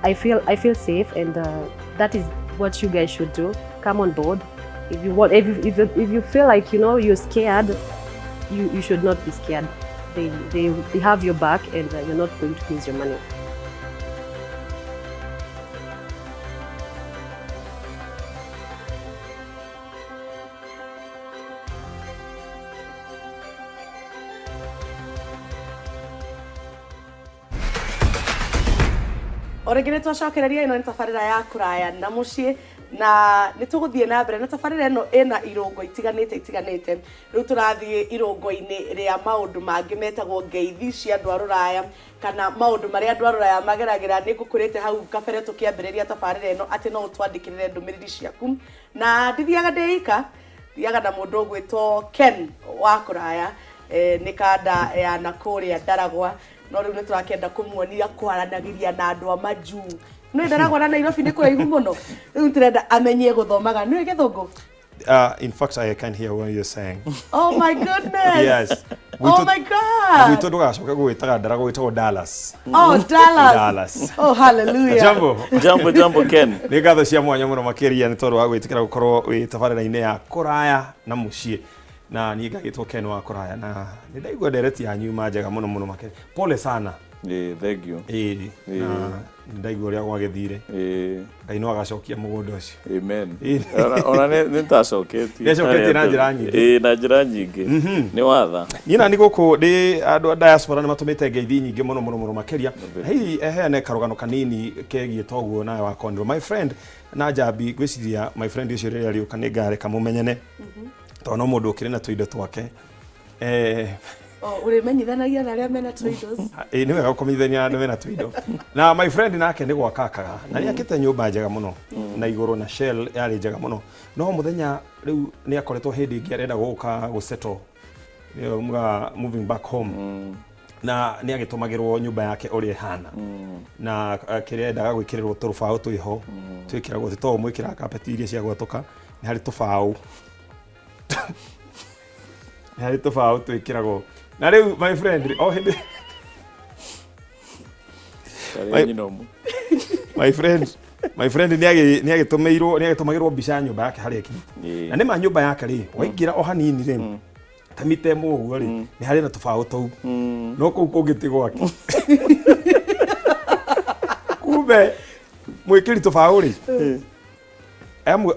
I feel safe, and that is what you guys should do. Come on board. If you want, if you feel like you're scared, you should not be scared. They have your back, and you're not going to lose your money. Orĩngĩ nĩ twacokereria ĩno nĩ tabarĩra ya kũraya na mũciĩ, na nĩ tũgũthiĩ na mbere na tabarĩra ĩno ĩna irũngo itiganĩte. Rĩu tũrathiĩ irũngo-inĩ rĩa maũndũ mangĩ metagwo ngeithi cia andũ a rũraya, kana maũndũ marĩa andũ a rũraya mageragĩra. Nĩ ngũkwĩrĩte hau kabere tũkĩambĩrĩria tabarĩra ĩno atĩ no ũtwandĩkĩrĩre ndũmĩrĩri ciaku, na ndithiaga ndĩ ika, thiaga na mũndũ ũgwĩtwo Ken wa kũraya, nĩ kanda ya nakũrĩa Ndaragwa. No rĩu nĩ tũrakĩenda kũmuonia kwaranagĩria na andũ a majuu. Nĩ Ndaragwa na Nairobi nĩ kũraihu mũno. Rĩu tũrenda amenye gũthomaga. Nĩ gĩthũngũ? In fact, I can hear what you're saying. Oh my goodness. Yes. Oh my God. Gwitũ ndũgacoke gũgĩtaga Ndaragwa, gwĩtagwo Dallas. Oh, Dallas. Dallas. Oh, hallelujah. Jambo. Jambo, jambo Ken. Nĩ ngatho cia mwanya mũno makĩria nĩ tondũ wa gwĩtĩkĩra gũkorwo wĩ tabarĩra-inĩ ya kũraya na mũciĩ. Na niĩ ngagĩtwo Ken wa kũraya, na nĩ ndaigua ndereti yanyu ma njega mũno mũno makĩria. Pole sana. Thank you. Na nĩ ndaigua ũrĩa gwagĩthire. Ngai no agacokia mũgũnda ũcio. Amen. Ona nĩ ndacoketie. Nĩacoketie na njĩra nyingĩ. Na njĩra nyingĩ. Nĩ watha. Niĩ na nĩ gũkũ ndĩ andũ a diaspora nĩ matũmĩte ngeithi nyingĩ mũno mũno mũno makĩria. Hihi heane karũgano kanini kegiĩ toguo nawe wakonirwo. My friend na Njambi, ngwĩciria my friend ũcio rĩrĩa arĩũka nĩ ngareka mũmenyane. Tondũ no mũndũ ũkĩrĩ na tũindo twake. Ũrĩmenyithanagia na arĩa mena tũindo. Nĩ wega gũkũmenyithania na andũ mena tũindo. Na my friend nake nĩ gwaka akaga. Na nĩ akĩte nyũmba njega mũno. Na igũrũ na shell yarĩ njega mũno. No mũthenya rĩu nĩ akoretwo hĩndĩ ĩngĩ arenda gũka gũsettle. Nĩyo muga moving back home. Na nĩ agĩtũmagĩrwo nyũmba yake ũrĩa ĩhana. Na kĩrĩa endaga gwĩkĩrĩrwo tũrũbaũ twĩho. Twĩkĩragwo ti to mwĩkĩraga carpet iria cia gwatũka. Nĩ harĩ tũbaũ. Nĩ harĩ tũbaũ twĩkĩragwo. Na rĩu my friend, o hĩndĩ my friend nĩ agĩtũmĩirwo, nĩ agĩtũmagĩrwo mbica ya nyũmba yake harĩa ĩkinyĩte. Na nĩ ma nyũmba yake rĩ, waingĩra o hanini rĩ, ta mita ĩmwe ũguo rĩ, nĩ harĩ na tũbaũ tũu. No kũu kũngĩ ti gwake. Kumbe mwĩkĩri tũbaũ rĩ,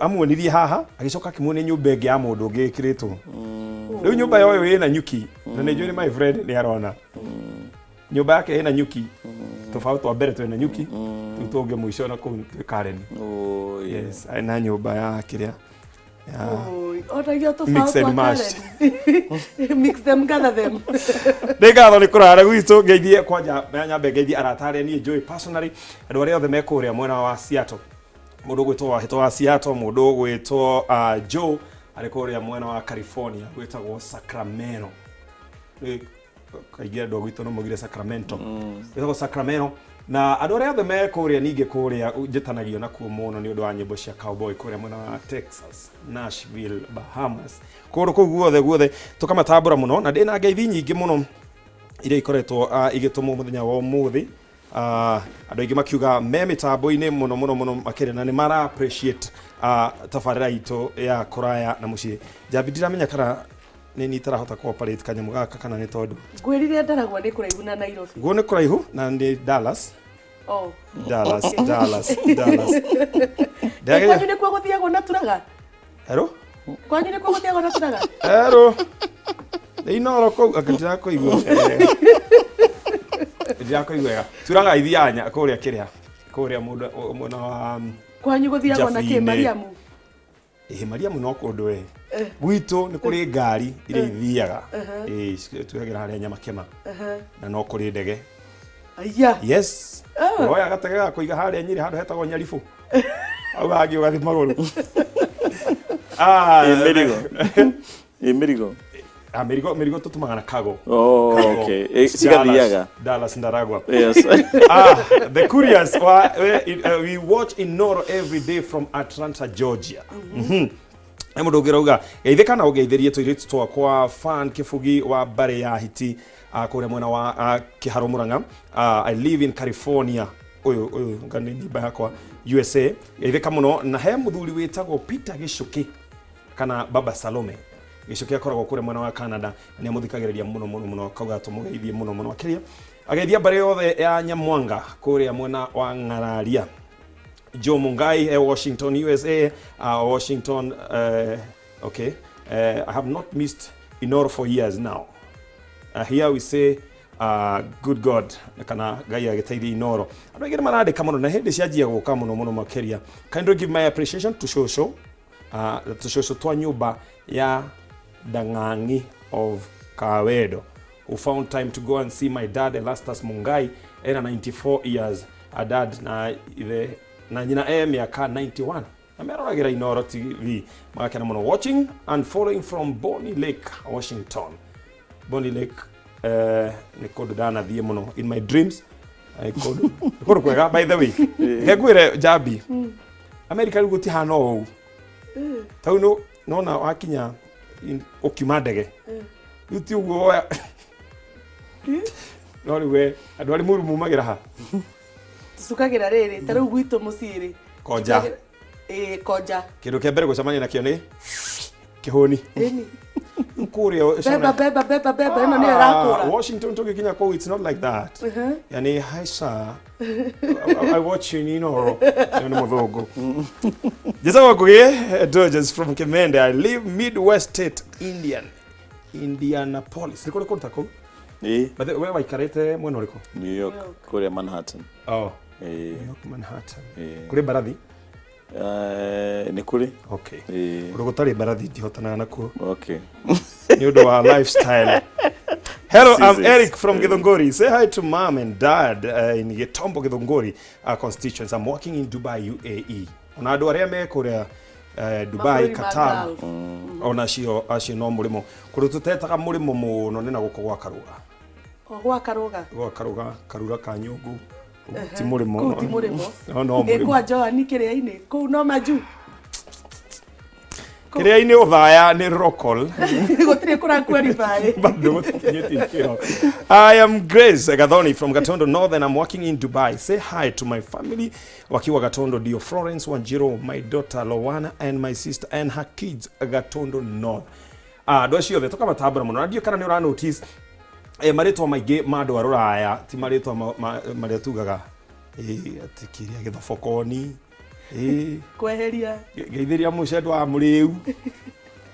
amuonirie haha, agĩcoka akĩmuonia nyũmba ĩngĩ ya mũndũ ũngĩ ĩkĩrĩtwo. Rĩu nyũmba ya ũyũ ĩna nyuki, na nĩ njũĩ nĩ my friend nĩ arona. Nyũmba yake ĩna nyuki, tũbaũ twa mbere twĩna nyuki, tũu tũngĩ mũico na kũu twĩ Karen. Yes, na nyũmba ya kĩrĩa. Onagia tũbaũ Mix and twa mash. Karen. Mix them, gather them. Nĩ ngatho nĩ kũrara gwitũ, ngeithie kwanja nyambe ngeithie arata arĩa niĩ njũĩ personally, andũ arĩa othe me kũrĩa mwena wa Seattle. Mũndũ ũgwĩtwo Wahĩto wa Seattle, mũndũ ũgwĩtwo Joe arĩ kũrĩa mwena wa California, gwĩtagwo Sacramento. Kaingĩ andũ a gwitũ no maugire Sacramento. Gwĩtagwo Sacramento. Na andũ arĩa othe me kũrĩa ningĩ kũrĩa njĩtanagio nakuo mũno nĩ ũndũ wa nyĩmbo cia cowboy kũrĩa mwena wa Texas, Nashville, Bahamas. Kũndũ kũu guothe guothe tũkamatambũra mũno, na ndĩna ngeithi nyingĩ mũno iria ikoretwo igĩtũmwo mũthenya wa ũmũthĩ. Andũ aingĩ makiuga me mĩtambo-inĩ mũno mũno mũno makĩria, na nĩ mara appreciate tabarĩra itũ ya kũraya na mũciĩ. Njambi, ndiramenya kana Nĩ niĩ itarahota cooperate kanyamũ gaka kana nĩ tondũ Ngwĩrire Ndaragwa nĩ kũraihu na Nairobi. Guo nĩ kũraihu na nĩ Dallas. Oh. Dallas, Dallas, Dallas. Ĩ, kwanyu nĩkuo gũthiagwo na turaga? Hello? Kwanyu nĩkuo gũthiagwo na turaga? Hello? Nĩ Inoro kũu anga ndirakũigua wega. Ndirakũigua wega. Turaga ithiaga kũrĩa kĩrĩa kũrĩa mũndũ mwena wa Kwanyu gũthiagwo na kĩ Njabi-inĩ. Mariamu? Ĩhĩ Mariamu no kũndũ we. Gwitũ nĩ kũrĩ ngari iria ithiaga. Ĩĩ tuyagĩra harĩa Nyamakema. Na no kũrĩ ndege. Aya. Yes. Woya gatege ga kũiga harĩa Nyĩrĩ handũ hetagwo Nyaribũ. Hau hangĩ ũgathiĩ magũrũ. Ah, Ĩ mĩrigo. Ĩ mĩrigo. Ah, mĩrigo mĩrigo tũtũmaga na cargo. Oh, Cargo. okay. Ĩ, cigathiaga. Dallas, Dallas Ndaragwa. Yes. Ah, the couriers we watch Inoro every day from Atlanta, Georgia. He mũndũ ũngĩ rauga geithĩka na ũgeithĩrie tũirĩtu twakwa fan kĩbugi wa mbarĩ ya hiti kũrĩa mwena wa Kĩharo Mũrang'a. I live in California. Ũyũ ũyũ nga nĩ nyimba yakwa USA. Geithĩka mũno na he mũthuri wĩtagwo Peter Gĩcũkĩ kana Baba Salome. Gĩcũkĩ akoragwo kũrĩa mwena wa Canada na nĩ amũthikagĩrĩria mũno mũno mũno akauga tũmũgeithie mũno mũno makĩria. Ageithia mbarĩ yothe ya Nyamwanga kũrĩa mwena wa Ng'araria. Joe Mungai, Washington, USA, Washington, okay. I have not missed Inoro for years now. Here we say, good God, kana Ngai agĩteithia Inoro. Andũ aingĩ nĩ marandĩka mũno na hĩndĩ cianjia gũka mũno mũno makĩria. Kindly give my appreciation to Shosho, to Shosho twa nyũmba ya Dang'ang'i of Kawedo, who found time to go and see my dad Erastus Mungai, ena 94 years, a dad na ithe na nyina e mĩaka 91 na meroragĩra Inoro TV magakena mũno. Watching and following from Bonnie Lake, Washington. Bonnie Lake nĩ kũndũ ndanathiĩ mũno in my dreams. Kũndũ nĩ kũndũ kwega by the way. Reke ngwĩre Jambi, America rĩu gũtihana ũũ tau no nona wakinya ũkiuma ndege rĩu ti ũguo woya no rĩu we andũ arĩ mũru mumagĩra ha. Tũcukagĩra rĩrĩ ta rĩu gwitũ mũciĩ rĩ. Konja. Ĩĩ konja. Kĩndũ kĩa mbere gũcemania nakĩo nĩ kĩhũni. Ĩni. Kũrĩa Beba beba beba beba ĩno nĩyo ĩrakũra. Washington tũgĩkinya kũu it's not like that. Yani hi sir. I watch you in Inoro. Nĩ mũthũngũ. Njĩtagwo Ngugi Dodgers from Kimende. I live Midwest State Indian. Indianapolis. Nĩ kũrĩ kũndũ ta kũu? Ĩ, But we waikarĩte mwena ũrĩkũ? New York, kũrĩa Manhattan. Oh. Ĩ, New York, Manhattan. Ĩ. Kũrĩ mbarathi? Nĩ kũrĩ. Okay. Ĩ, Kũndũ gũtarĩ mbarathi ndihotanaga nakuo. okay. Nĩ ũndũ wa lifestyle. Hello, I'm Seasons. Eric from Githunguri. Say hi to mom and dad in Gitombo Githunguri constituents. I'm working in Dubai, UAE. Ona andũ arĩa me kũrĩa Dubai, Mabũrũri ma Qatar, Gulf. ona acio acio no mũrĩmo. Kũndũ tũtetaga mũrĩmo mũno nĩ na gũkũ gwa Karũga. O gwa Karũga. Gwa Karũga, Karura ka Nyũngũ. Ti mũrĩmo. Kũu ti mũrĩmo. No, no Ĩ mũrĩmo. kwa Joani kĩrĩa-inĩ. Kũu no majuu. Kĩrĩa-inĩ ũthaya nĩ local. Gũtirĩ kũraqualify. Bado gũtikinyĩtie ikĩro. I am Grace Gathoni from Gatondo Northern. I'm working in Dubai. Say hi to my family wakiwa Gatondo, Dio Florence Wanjiro, my daughter Lowana and my sister and her kids Gatondo North. Ah, andũ acio othe tũkamatambũra mũno na ndiũ kana nĩ ũra notice marĩtwa maingĩ ma andũ a rũraya ti marĩtwa marĩa tugaga atĩ kĩrĩa gĩthobokoni Kweheria. Ngeithĩria mũcendo wa mũrĩu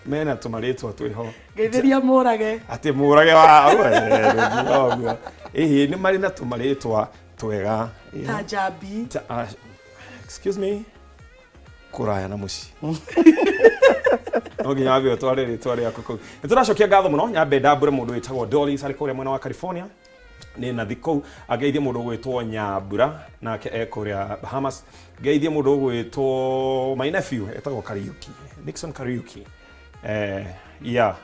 mena tũmarĩtwa twĩho. Ngeithĩria mũrage. Atĩ mũrage wa ũguo ĩhĩ nĩ marĩ na tũmarĩtwa twega. Ta Njambi. Excuse me, kũraya na mũciĩ no nginya wambe ũtware rĩtwa rĩaku kũu. Nĩ tũracokia ngatho mũno. Nyambe ndambũre mũndũ wĩtagwo Doris arĩ kũrĩa mwena wa California nĩ nathi kũu. Angeithie mũndũ ũgwĩtwo Nyambura nake e kũrĩa Bahamas. Ngeithie mũndũ ũgwĩtwo my nephew etagwo Kariuki, Nixon Kariuki, yeah,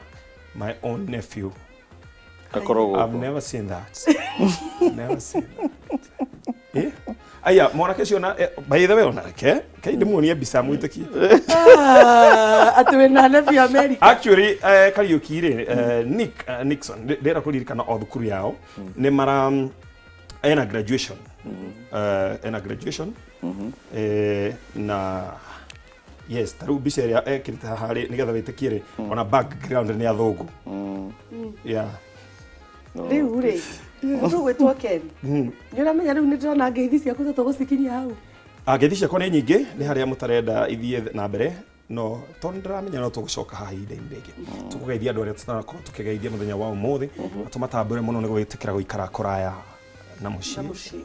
my own nephew. Akoragwo I've gũkũ. never seen that. Never seen that. Eh? Aya, mwanake ũcio na by the way onake, kai ndĩmuonie mbica mwĩtĩkie. Ah, atĩ wĩna nephew America. Actually, Kariuki rĩ, Nick Nixon, ndĩrenda kũririkana o thukuru yao nĩ mara ena graduation. Ena graduation. Na Yes, ta rĩu mbica ĩrĩa ekĩrĩte haha rĩ, nĩgetha wĩtĩkie rĩ, ona background nĩ athũngũ. Yeah. Rĩu rĩ, mũndũ ũgwĩtwo Ken, nĩ ũramenya rĩu nĩ ndĩrona ngeithi ciaku ta tũgũcikinyia hau. Ah, ngeithi ciakwa nĩ nyingĩ, nĩ harĩa mũtarenda ithiĩ na mbere, no tondũ ndĩramenya no tũgũcoka haha ihinda-inĩ rĩngĩ tũkũgeithia andũ arĩa tũtanakorwo tũkĩgeithia mũthenya wa ũmũthĩ, na tũmatambũre mũno nĩ gwĩtĩkĩra gũikara kũraya na mũciĩ. Na mũciĩ.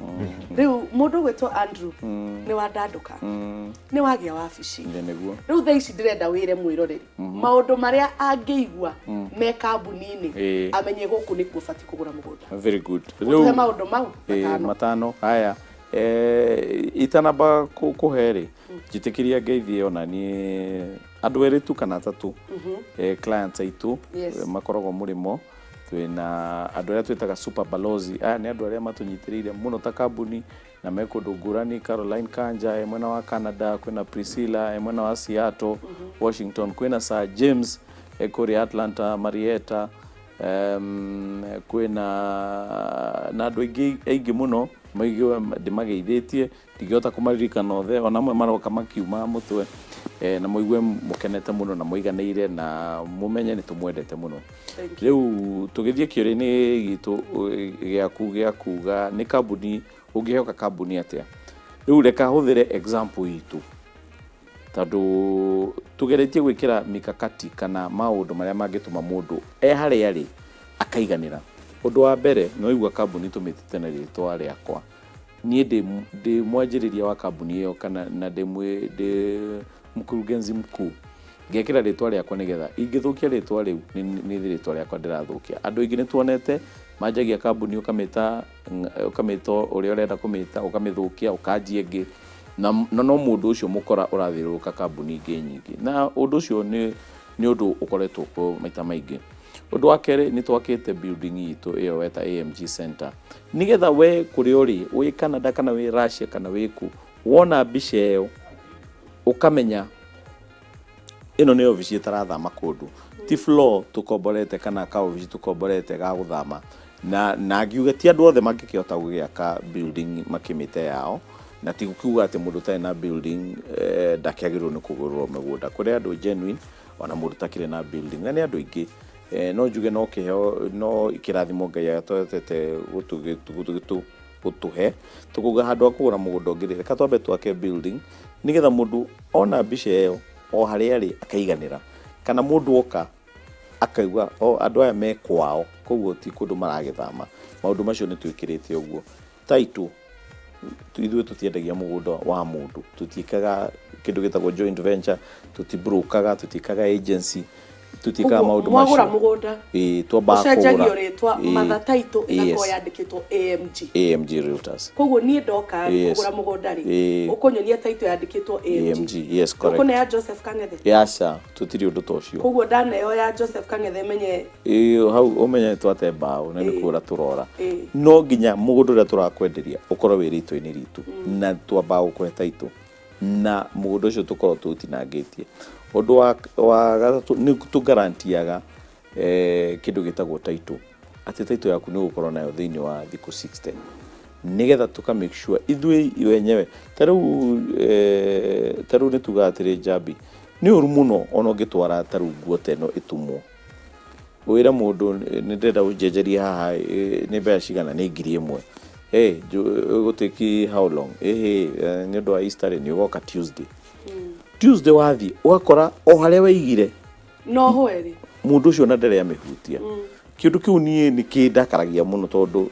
Rĩu mũndũ ũgwĩtwo Andrew, nĩ wandandũka, nĩ wagĩa wabici. Ĩĩ, nĩguo. Rĩu thaa ici ndĩrenda wĩre mwĩroreri maũndũ marĩa angĩigua me kambuni-inĩ, amenye gũkũ nĩkuo batiĩ kũgũra mũgũnda. Very good. Ũtũhe maũndũ mau Ĩĩ, matano. Matano. Haya, itanamba kũhe rĩ, njĩtĩkĩria ngeithie ona niĩ andũ erĩ tu kana atatũ, clients aitũ, makoragwo mũrĩmo. Twĩna andũ arĩa twĩtaga super balozi. Aya nĩ andũ arĩa matũnyitĩrĩire mũno ta kambuni na me kũndũ ngũrani. Caroline Kanja e mwena wa Canada, kwĩna Priscilla e mwena wa Seattle, Washington, kwĩna Sir James e kũrĩa Atlanta, Marietta, kwĩna na andũ aingĩ aingĩ mũno maigue ndĩmageithĩtie, ndingĩhota kũmaririkana othe, ona amwe maroka makiuma mũtwe, na mũigue mũkenete mũno na mũiganĩire na mũmenye nĩ tũmwendete mũno. Thank you. Rĩu tũgĩthiĩ kĩũria-inĩ gitũ gĩaku gĩa kuga nĩ kambuni ũngĩhoka kambuni atĩa, rĩu reka hũthĩre example itũ, tondũ tũgeretie gwĩkĩra mikakati kana maũndũ marĩa mangĩtũma mũndũ e harĩa arĩ akaiganĩra. Ũndũ wa mbere, nĩ waigua kambuni tũmĩtĩte na rĩtwa rĩakwa. Niĩ ndĩ mwanjĩrĩria wa kambuni ĩyo, kana na ndĩ mkurugenzi mkuu, ngekĩra rĩtwa rĩakwa nĩgetha ingĩthũkia rĩtwa rĩu nĩ rĩtwa rĩakwa ndĩrathũkia. Andũ aingĩ nĩ tuonete manjagia kambuni ũkamĩta ũrĩa ũrenda kũmĩta, ũkamĩthũkia, ũkanjia ĩngĩ, na no mũndũ ũcio mũkora ũrathiũrũrũka kambuni ingĩ nyingĩ, na ũndũ ũcio nĩ ũndũ ũkoretwo kuo maita maingĩ. Ũndũ wa kerĩ, nĩ twakĩte building itũ ĩyo weta AMG Center, nĩgetha we kũrĩa ũrĩ, wĩ Canada kana wĩ Russia kana wĩ kũ, wona mbica ĩyo ũkamenya ĩno nĩ obici ĩtarathama kũndũ, ti floor tũkomborete kana ka obici tũkomborete ga gũthama. Na ngiuga ti andũ othe mangĩkĩhota gũgĩaka building makĩmĩte yao, na ti kuga atĩ mũndũ ũtarĩ na building ndakĩagĩrĩirwo nĩ kũgũrĩrwo mĩgũnda. Kũrĩ andũ genuine ona mũndũ ũtakĩrĩ na building, na nĩ andũ aingĩ. No njuge no kĩheo, no kĩrathimo Ngai atwetete gũtũhe, tũkauga handũ ha kũgũra mũgũnda ũngĩ rĩ, reka twambe twake building nĩgetha mũndũ ona mbica ĩyo o harĩa arĩ akaiganĩra, kana mũndũ oka akauga o andũ aya me kwao, koguo ti kũndũ maragĩthama. Maũndũ macio nĩ twĩkĩrĩte ũguo. Title, ithuĩ tũtiendagia mũgũnda wa mũndũ, tũtiĩkaga kĩndũ gĩtagwo joint venture, tũtibrokaga, tũtiĩkaga agency, tũtiĩkaga Ũguo, maũndũ mwagũra macio. Mũgũnda Ĩĩ, twambaga ũcenjagio kũgũra. rĩtwa, Ĩĩ, Mother title ĩgakorwo yandĩkĩtwo AMG. AMG Realtors. Koguo niĩ ndoka rĩ, kũgũra mũgũnda rĩ, ũkũnyonia title yandĩkĩtwo AMG. AMG, yes, correct. Ũkũnea Joseph Kang'ethe? Yaca, tũtirĩ ũndũ ta ũcio. Koguo ndaneo ya Joseph Kang'ethe menye Ĩĩ, hau ũmenye twate mbaũ na nĩ kũra tũrora. No nginya mũgũnda ũrĩa tũrakwenderia ũkorwo wĩ rĩtwa-inĩ ritũ, na twambaga gũkũhe title na mũgũnda ũcio tũkorwo tũũtinangĩtie. Ũndũ wa gatatũ, nĩ tũgarantiaga kĩndũ gĩtagwo title, atĩ title yaku nĩ ũgũkorwo nayo thĩinĩ wa thikũ 60, nĩgetha tũka make sure ithuĩ wenyewe. Ta rĩu nĩ tugaga atĩrĩ, Njambi, nĩ ũru mũno ona ũngĩtwara ta rĩu nguo ta ĩno ĩtumwo, wĩre mũndũ nĩ ndĩrenda ũnjenjerie haha, nĩ mbeca cigana? Nĩ 1,000. Ĩgũtĩki how long? Ĩhĩ, nĩ ũndũ wa Easter rĩ, nĩ ũgoka Tuesday. Tuesday wathiĩ ũgakora o harĩa waigire. No hwerĩ. Mũndũ ũcio ona ndarĩ amĩhutia. Kĩndũ kĩu niĩ nĩ kĩndakaragia mũno, tondũ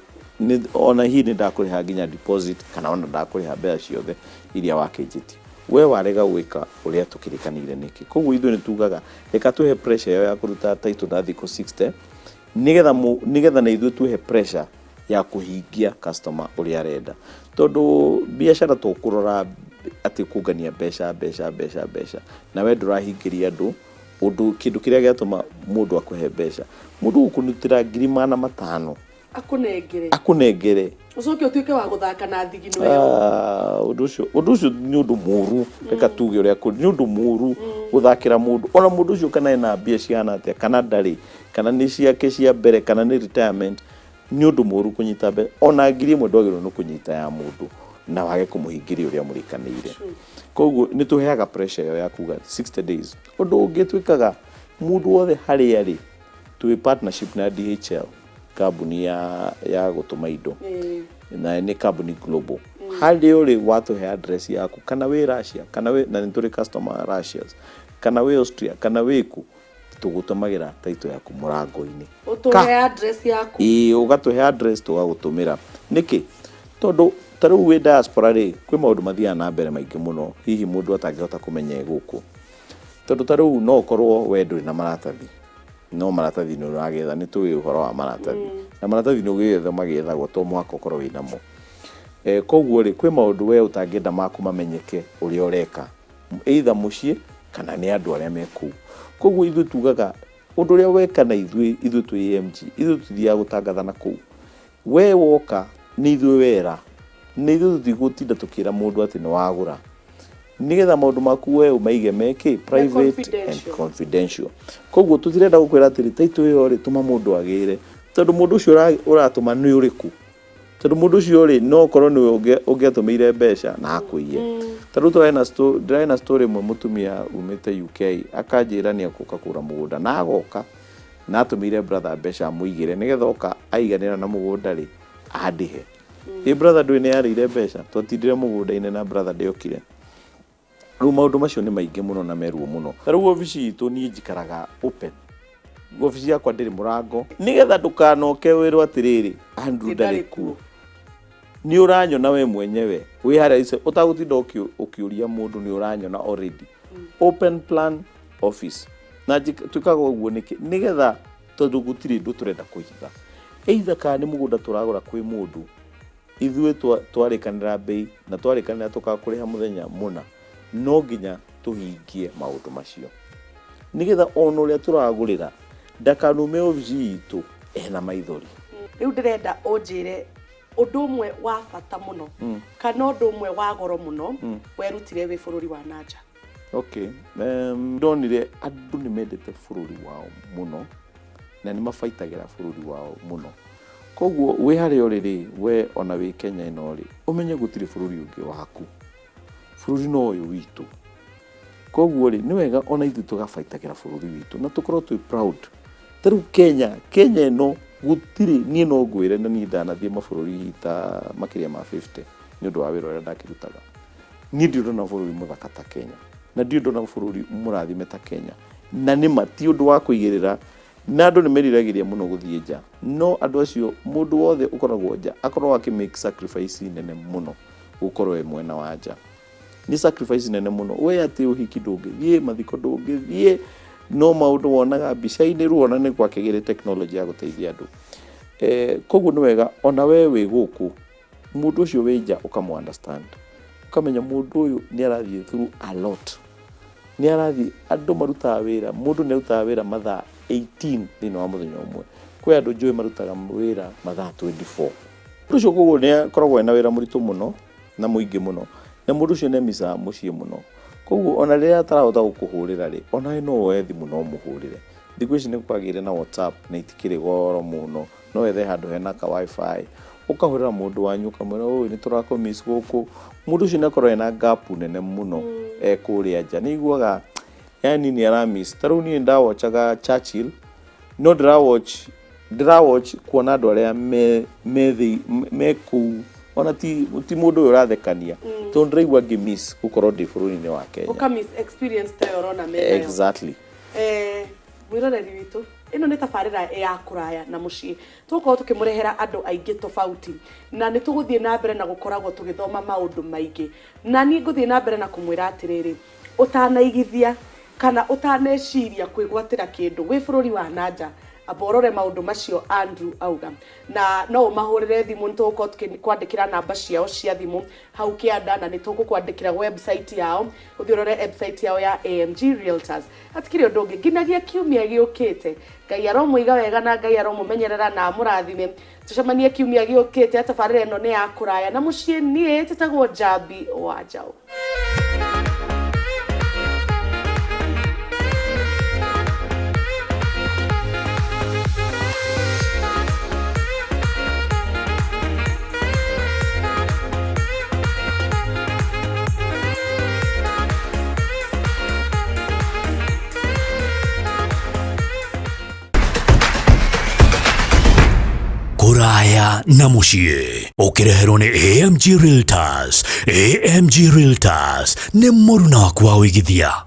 ona hihi nĩ ndakũrĩha nginya deposit, kana ona ndakũrĩha mbeca ciothe iria wakĩnjĩtie, we warega gwĩka ũrĩa tũkĩrĩkanĩire nĩkĩ? Koguo ithuĩ nĩ tugaga reka twĩhe pressure ĩyo ya kũruta title na thikũ 60, nĩgetha na ithuĩ twĩhe pressure ya kũhingia customer ũrĩa arenda, tondũ biacara to kũrora atĩ kũngania mbeca mbeca mbeca mbeca, na we ndũrahingĩria andũ ũndũ kĩndũ kĩrĩa gĩatũma mũndũ akũhe mbeca. Mũndũ gũkũrutĩra 500,000 Akũnengere. Akũnengere. Ũcoke ũtuĩke wa gũthaka na thigino ĩyo. Ah, ũndũ ũcio nĩ ũndũ mũru. Reka tuge ũrĩa kũrĩ, nĩ ũndũ mũru gũthakĩra mũndũ, ona mũndũ ũcio kana ena mbia cihana atĩa, kana ndarĩ, kana nĩ ciake cia mbere, kana nĩ retirement. Nĩ ũndũ mũru kũnyita mbeca ona 1,000. Ndwagĩrĩirwo nĩ kũnyita ya mũndũ. Na wage kũmũhingĩria ũrĩa mũrĩkanĩire. Koguo nĩ tũheaga pressure ĩyo ya kuga 60 days. Ũndũ ũngĩ twĩkaga, mũndũ wothe harĩa rĩ twĩ partnership na DHL, kambuni ya gũtũma indo, na nĩ kambuni global. Harĩa ũrĩ watũhe address yaku, kana wĩ Russia, kana wĩ, na nĩ tũrĩ customer Russians, kana wĩ Austria, kana wĩ kũ, tũgũtũmagĩra title yaku mũrango-inĩ. Ũtũhe address yaku. Ĩĩ, ũgatũhe address, tũgagũtũmĩra. Nĩkĩ? Tondũ ta rĩu wĩ diaspora rĩ, kwĩ maũndũ mathiaga na mbere maingĩ mũno hihi mũndũ atangĩhota kũmenya e gũkũ. Tondũ ta rĩu no ũkorwo we ndũrĩ na maratathi, no maratathi nĩ ũragetha, nĩ tũĩ ũhoro wa maratathi, na maratathi nĩ ũgĩetha magĩethagwo, to mũhaka ũkorwo wĩ namo. Koguo rĩ, kwĩ maũndũ we ũtangĩenda maku mamenyeke ũrĩa ũreka, either mũciĩ kana nĩ andũ arĩa me kũu. Koguo ithuĩ tugaga ũndũ ũrĩa weka na ithuĩ, ithuĩ twĩ AMG, ithuĩ tũtithiaga gũtangatha na kũu. We woka nĩ ithuĩ wera, nĩ ithuĩ tũtigũtinda tũkĩra mũndũ atĩ nĩ wagũra, nĩgetha maũndũ maku we ũmaige mekĩ private and confidential. Confidential. Koguo tũtirenda gũkwĩra atĩrĩ, title ĩyo rĩ, tũma mũndũ agĩre, tondũ mũndũ ũcio ũratũma nĩ ũrĩkũ? Tondũ mũndũ ũcio rĩ, no ũkorwo nĩwe ũngĩatũmĩire mbeca na akũiye. Ta rĩu ndĩrarĩ na story ĩmwe, mũtumia umĩte UK akanjĩra nĩ egũka kũgũra mũgũnda, na agoka na atũmĩire brother mbeca amũigĩre, nĩgetha oka aiganĩra na mũgũnda rĩ, andĩhe. Ĩ brother ndũĩ nĩ arĩire mbeca, twatindire mũgũnda-inĩ na brother ndĩokire. Rĩu maũndũ macio nĩ maingĩ mũno na meruo mũno. Ta rĩu obici itũ, niĩ njikaraga open, obici yakwa ndĩrĩ mũrango, nĩgetha ndũkanoke wĩrwo atĩrĩrĩ, Andrew ndarĩ kuo. Nĩ ũranyona we mwenyewe wĩ harĩa ũtagũtinda ũkĩũria mũndũ, nĩ ũranyona already. Open plan office. Na twĩkaga ũguo nĩkĩ? Nĩgetha, tondũ gũtirĩ ũndũ tũrenda kũhitha. Either kana nĩ mũgũnda tũragũra kwĩ mũndũ, ithuĩ twarĩkanĩra mbei na twarĩkanĩra tũkakũrĩha mũthenya mũna, no nginya tũhingie maũndũ macio, nĩgetha ona ũrĩa tũragũrĩra ndakanume obici itũ ena maithori. Rĩu ndĩrenda ũnjĩre ũndũ ũmwe wa bata mũno kana ũndũ ũmwe wa goro mũno werutire wĩ bũrũri wa nanja. Okay, ndonire andũ nĩ mendete bũrũri wao mũno na nĩ mabaitagĩra bũrũri wao mũno. Koguo wĩ harĩa ũrĩ rĩ, we ona wĩ Kenya ĩno rĩ, ũmenye gũtirĩ bũrũri ũngĩ waku, bũrũri no ũyũ witũ. Koguo rĩ, nĩ wega ona ithuĩ tũgabaitagĩra bũrũri witũ na tũkorwo twĩ proud. Ta rĩu Kenya ĩno gũtirĩ, niĩ no ngwĩre, na niĩ ndanathiĩ mabũrũri ta makĩria ma 50 nĩ ũndũ wa wĩra ũrĩa ndakĩrutaga, niĩ ndirĩ ndona bũrũri mũthaka ta Kenya, na ndirĩ ndona bũrũri mũrathime ta Kenya. Na nĩ ma ti ũndũ wa kũigĩrĩra, na andũ nĩ meriragĩria mũno gũthiĩ nja, no andũ acio, mũndũ wothe ũkoragwo nja akoragwo akĩ make sacrifice nene mũno. Gũkorwo wĩ mwena wa nja nĩ sacrifice nene mũno. We atĩ ũhiki ndũngĩthiĩ, mathiko ndũngĩthiĩ, no maũndũ wonaga mbica-inĩ. Rĩu ona nĩ gwakĩgĩre technology ya gũteithia andũ. Koguo nĩ wega ona we wĩ gũkũ, mũndũ ũcio wĩ nja ũkamũ understand, ũkamenya mũndũ ũyũ nĩ arathiĩ through a lot, nĩ arathiĩ. Andũ marutaga wĩra, mũndũ nĩ arutaga wĩra mathaa 18 thĩinĩ wa mũthenya ũmwe. Kwĩ andũ njũĩ marutaga wĩra mathaa 24. Mũndũ ũcio koguo nĩ akoragwo ena wĩra mũritũ mũno na mũingĩ mũno, na mũndũ ũcio nĩ amicaga mũciĩ mũno. Koguo ona rĩrĩa atarahota gũkũhũrĩra rĩ, onawe no woe thimũ no ũmũhũrĩre. Thikũ ici nĩ kwagĩire na WhatsApp na itikĩrĩ goro mũno, no wethe handũ hena ka WiFi, ũkahũrĩra mũndũ wanyu, ũkamwĩra, "Ũĩ nĩ tũrakũmiss gũkũ." Mũndũ ũcio nĩ akorwo ena gap nene mũno e kũrĩa nja, nĩ aiguaga yani nĩ aramiss. Ta rĩu niĩ ndawatchaga Churchill, no ndĩrawatch kuona andũ arĩa me kũu, ona ti mũndũ ũyũ ũrathekania, tondũ ndĩraigua ngĩmiss gũkorwo ndĩ bũrũri-inĩ wa Kenya. Ũka miss experience ta ĩyo ũrona menayo. Exactly. Mwĩroreri witũ, ĩno nĩ tabarĩra ya kũraya na mũciĩ. Tũgũkorwo tũkĩmũrehera andũ aingĩ tofauti, na nĩ tũgũthiĩ na mbere na gũkoragwo tũgĩthoma maũndũ maingĩ. Na niĩ ngũthiĩ na mbere na kũmwĩra atĩrĩrĩ, ũtanaigithia kana ũtaneciria kwĩgwatĩra kĩndũ wĩ bũrũri wa nanja, amba ũrore maũndũ macio Andrew auga, na no ũmahũrĩre thimũ. Nĩ tũgũkorwo tũkĩkwandĩkĩra namba ciao cia thimũ hau kĩanda, na nĩ tũgũkwandĩkĩra website yao, ũthiĩ ũrore website yao ya AMG Realtors. Hatikĩrĩ ũndũ ũngĩ, nginyagia kiumia gĩũkĩte, Ngai aromũiga wega na Ngai aromũmenyerera na amũrathime. Tũcemanie kiumia gĩũkĩte. Tabarĩra ĩno nĩ ya kũraya na mũciĩ. Niĩ njĩtagwo Njambi wa Njaũ. Kũraya na mũciĩ ũkĩreherwo nĩ AMG Realtors. AMG Realtors nĩ mũruna waku wa ũigithia.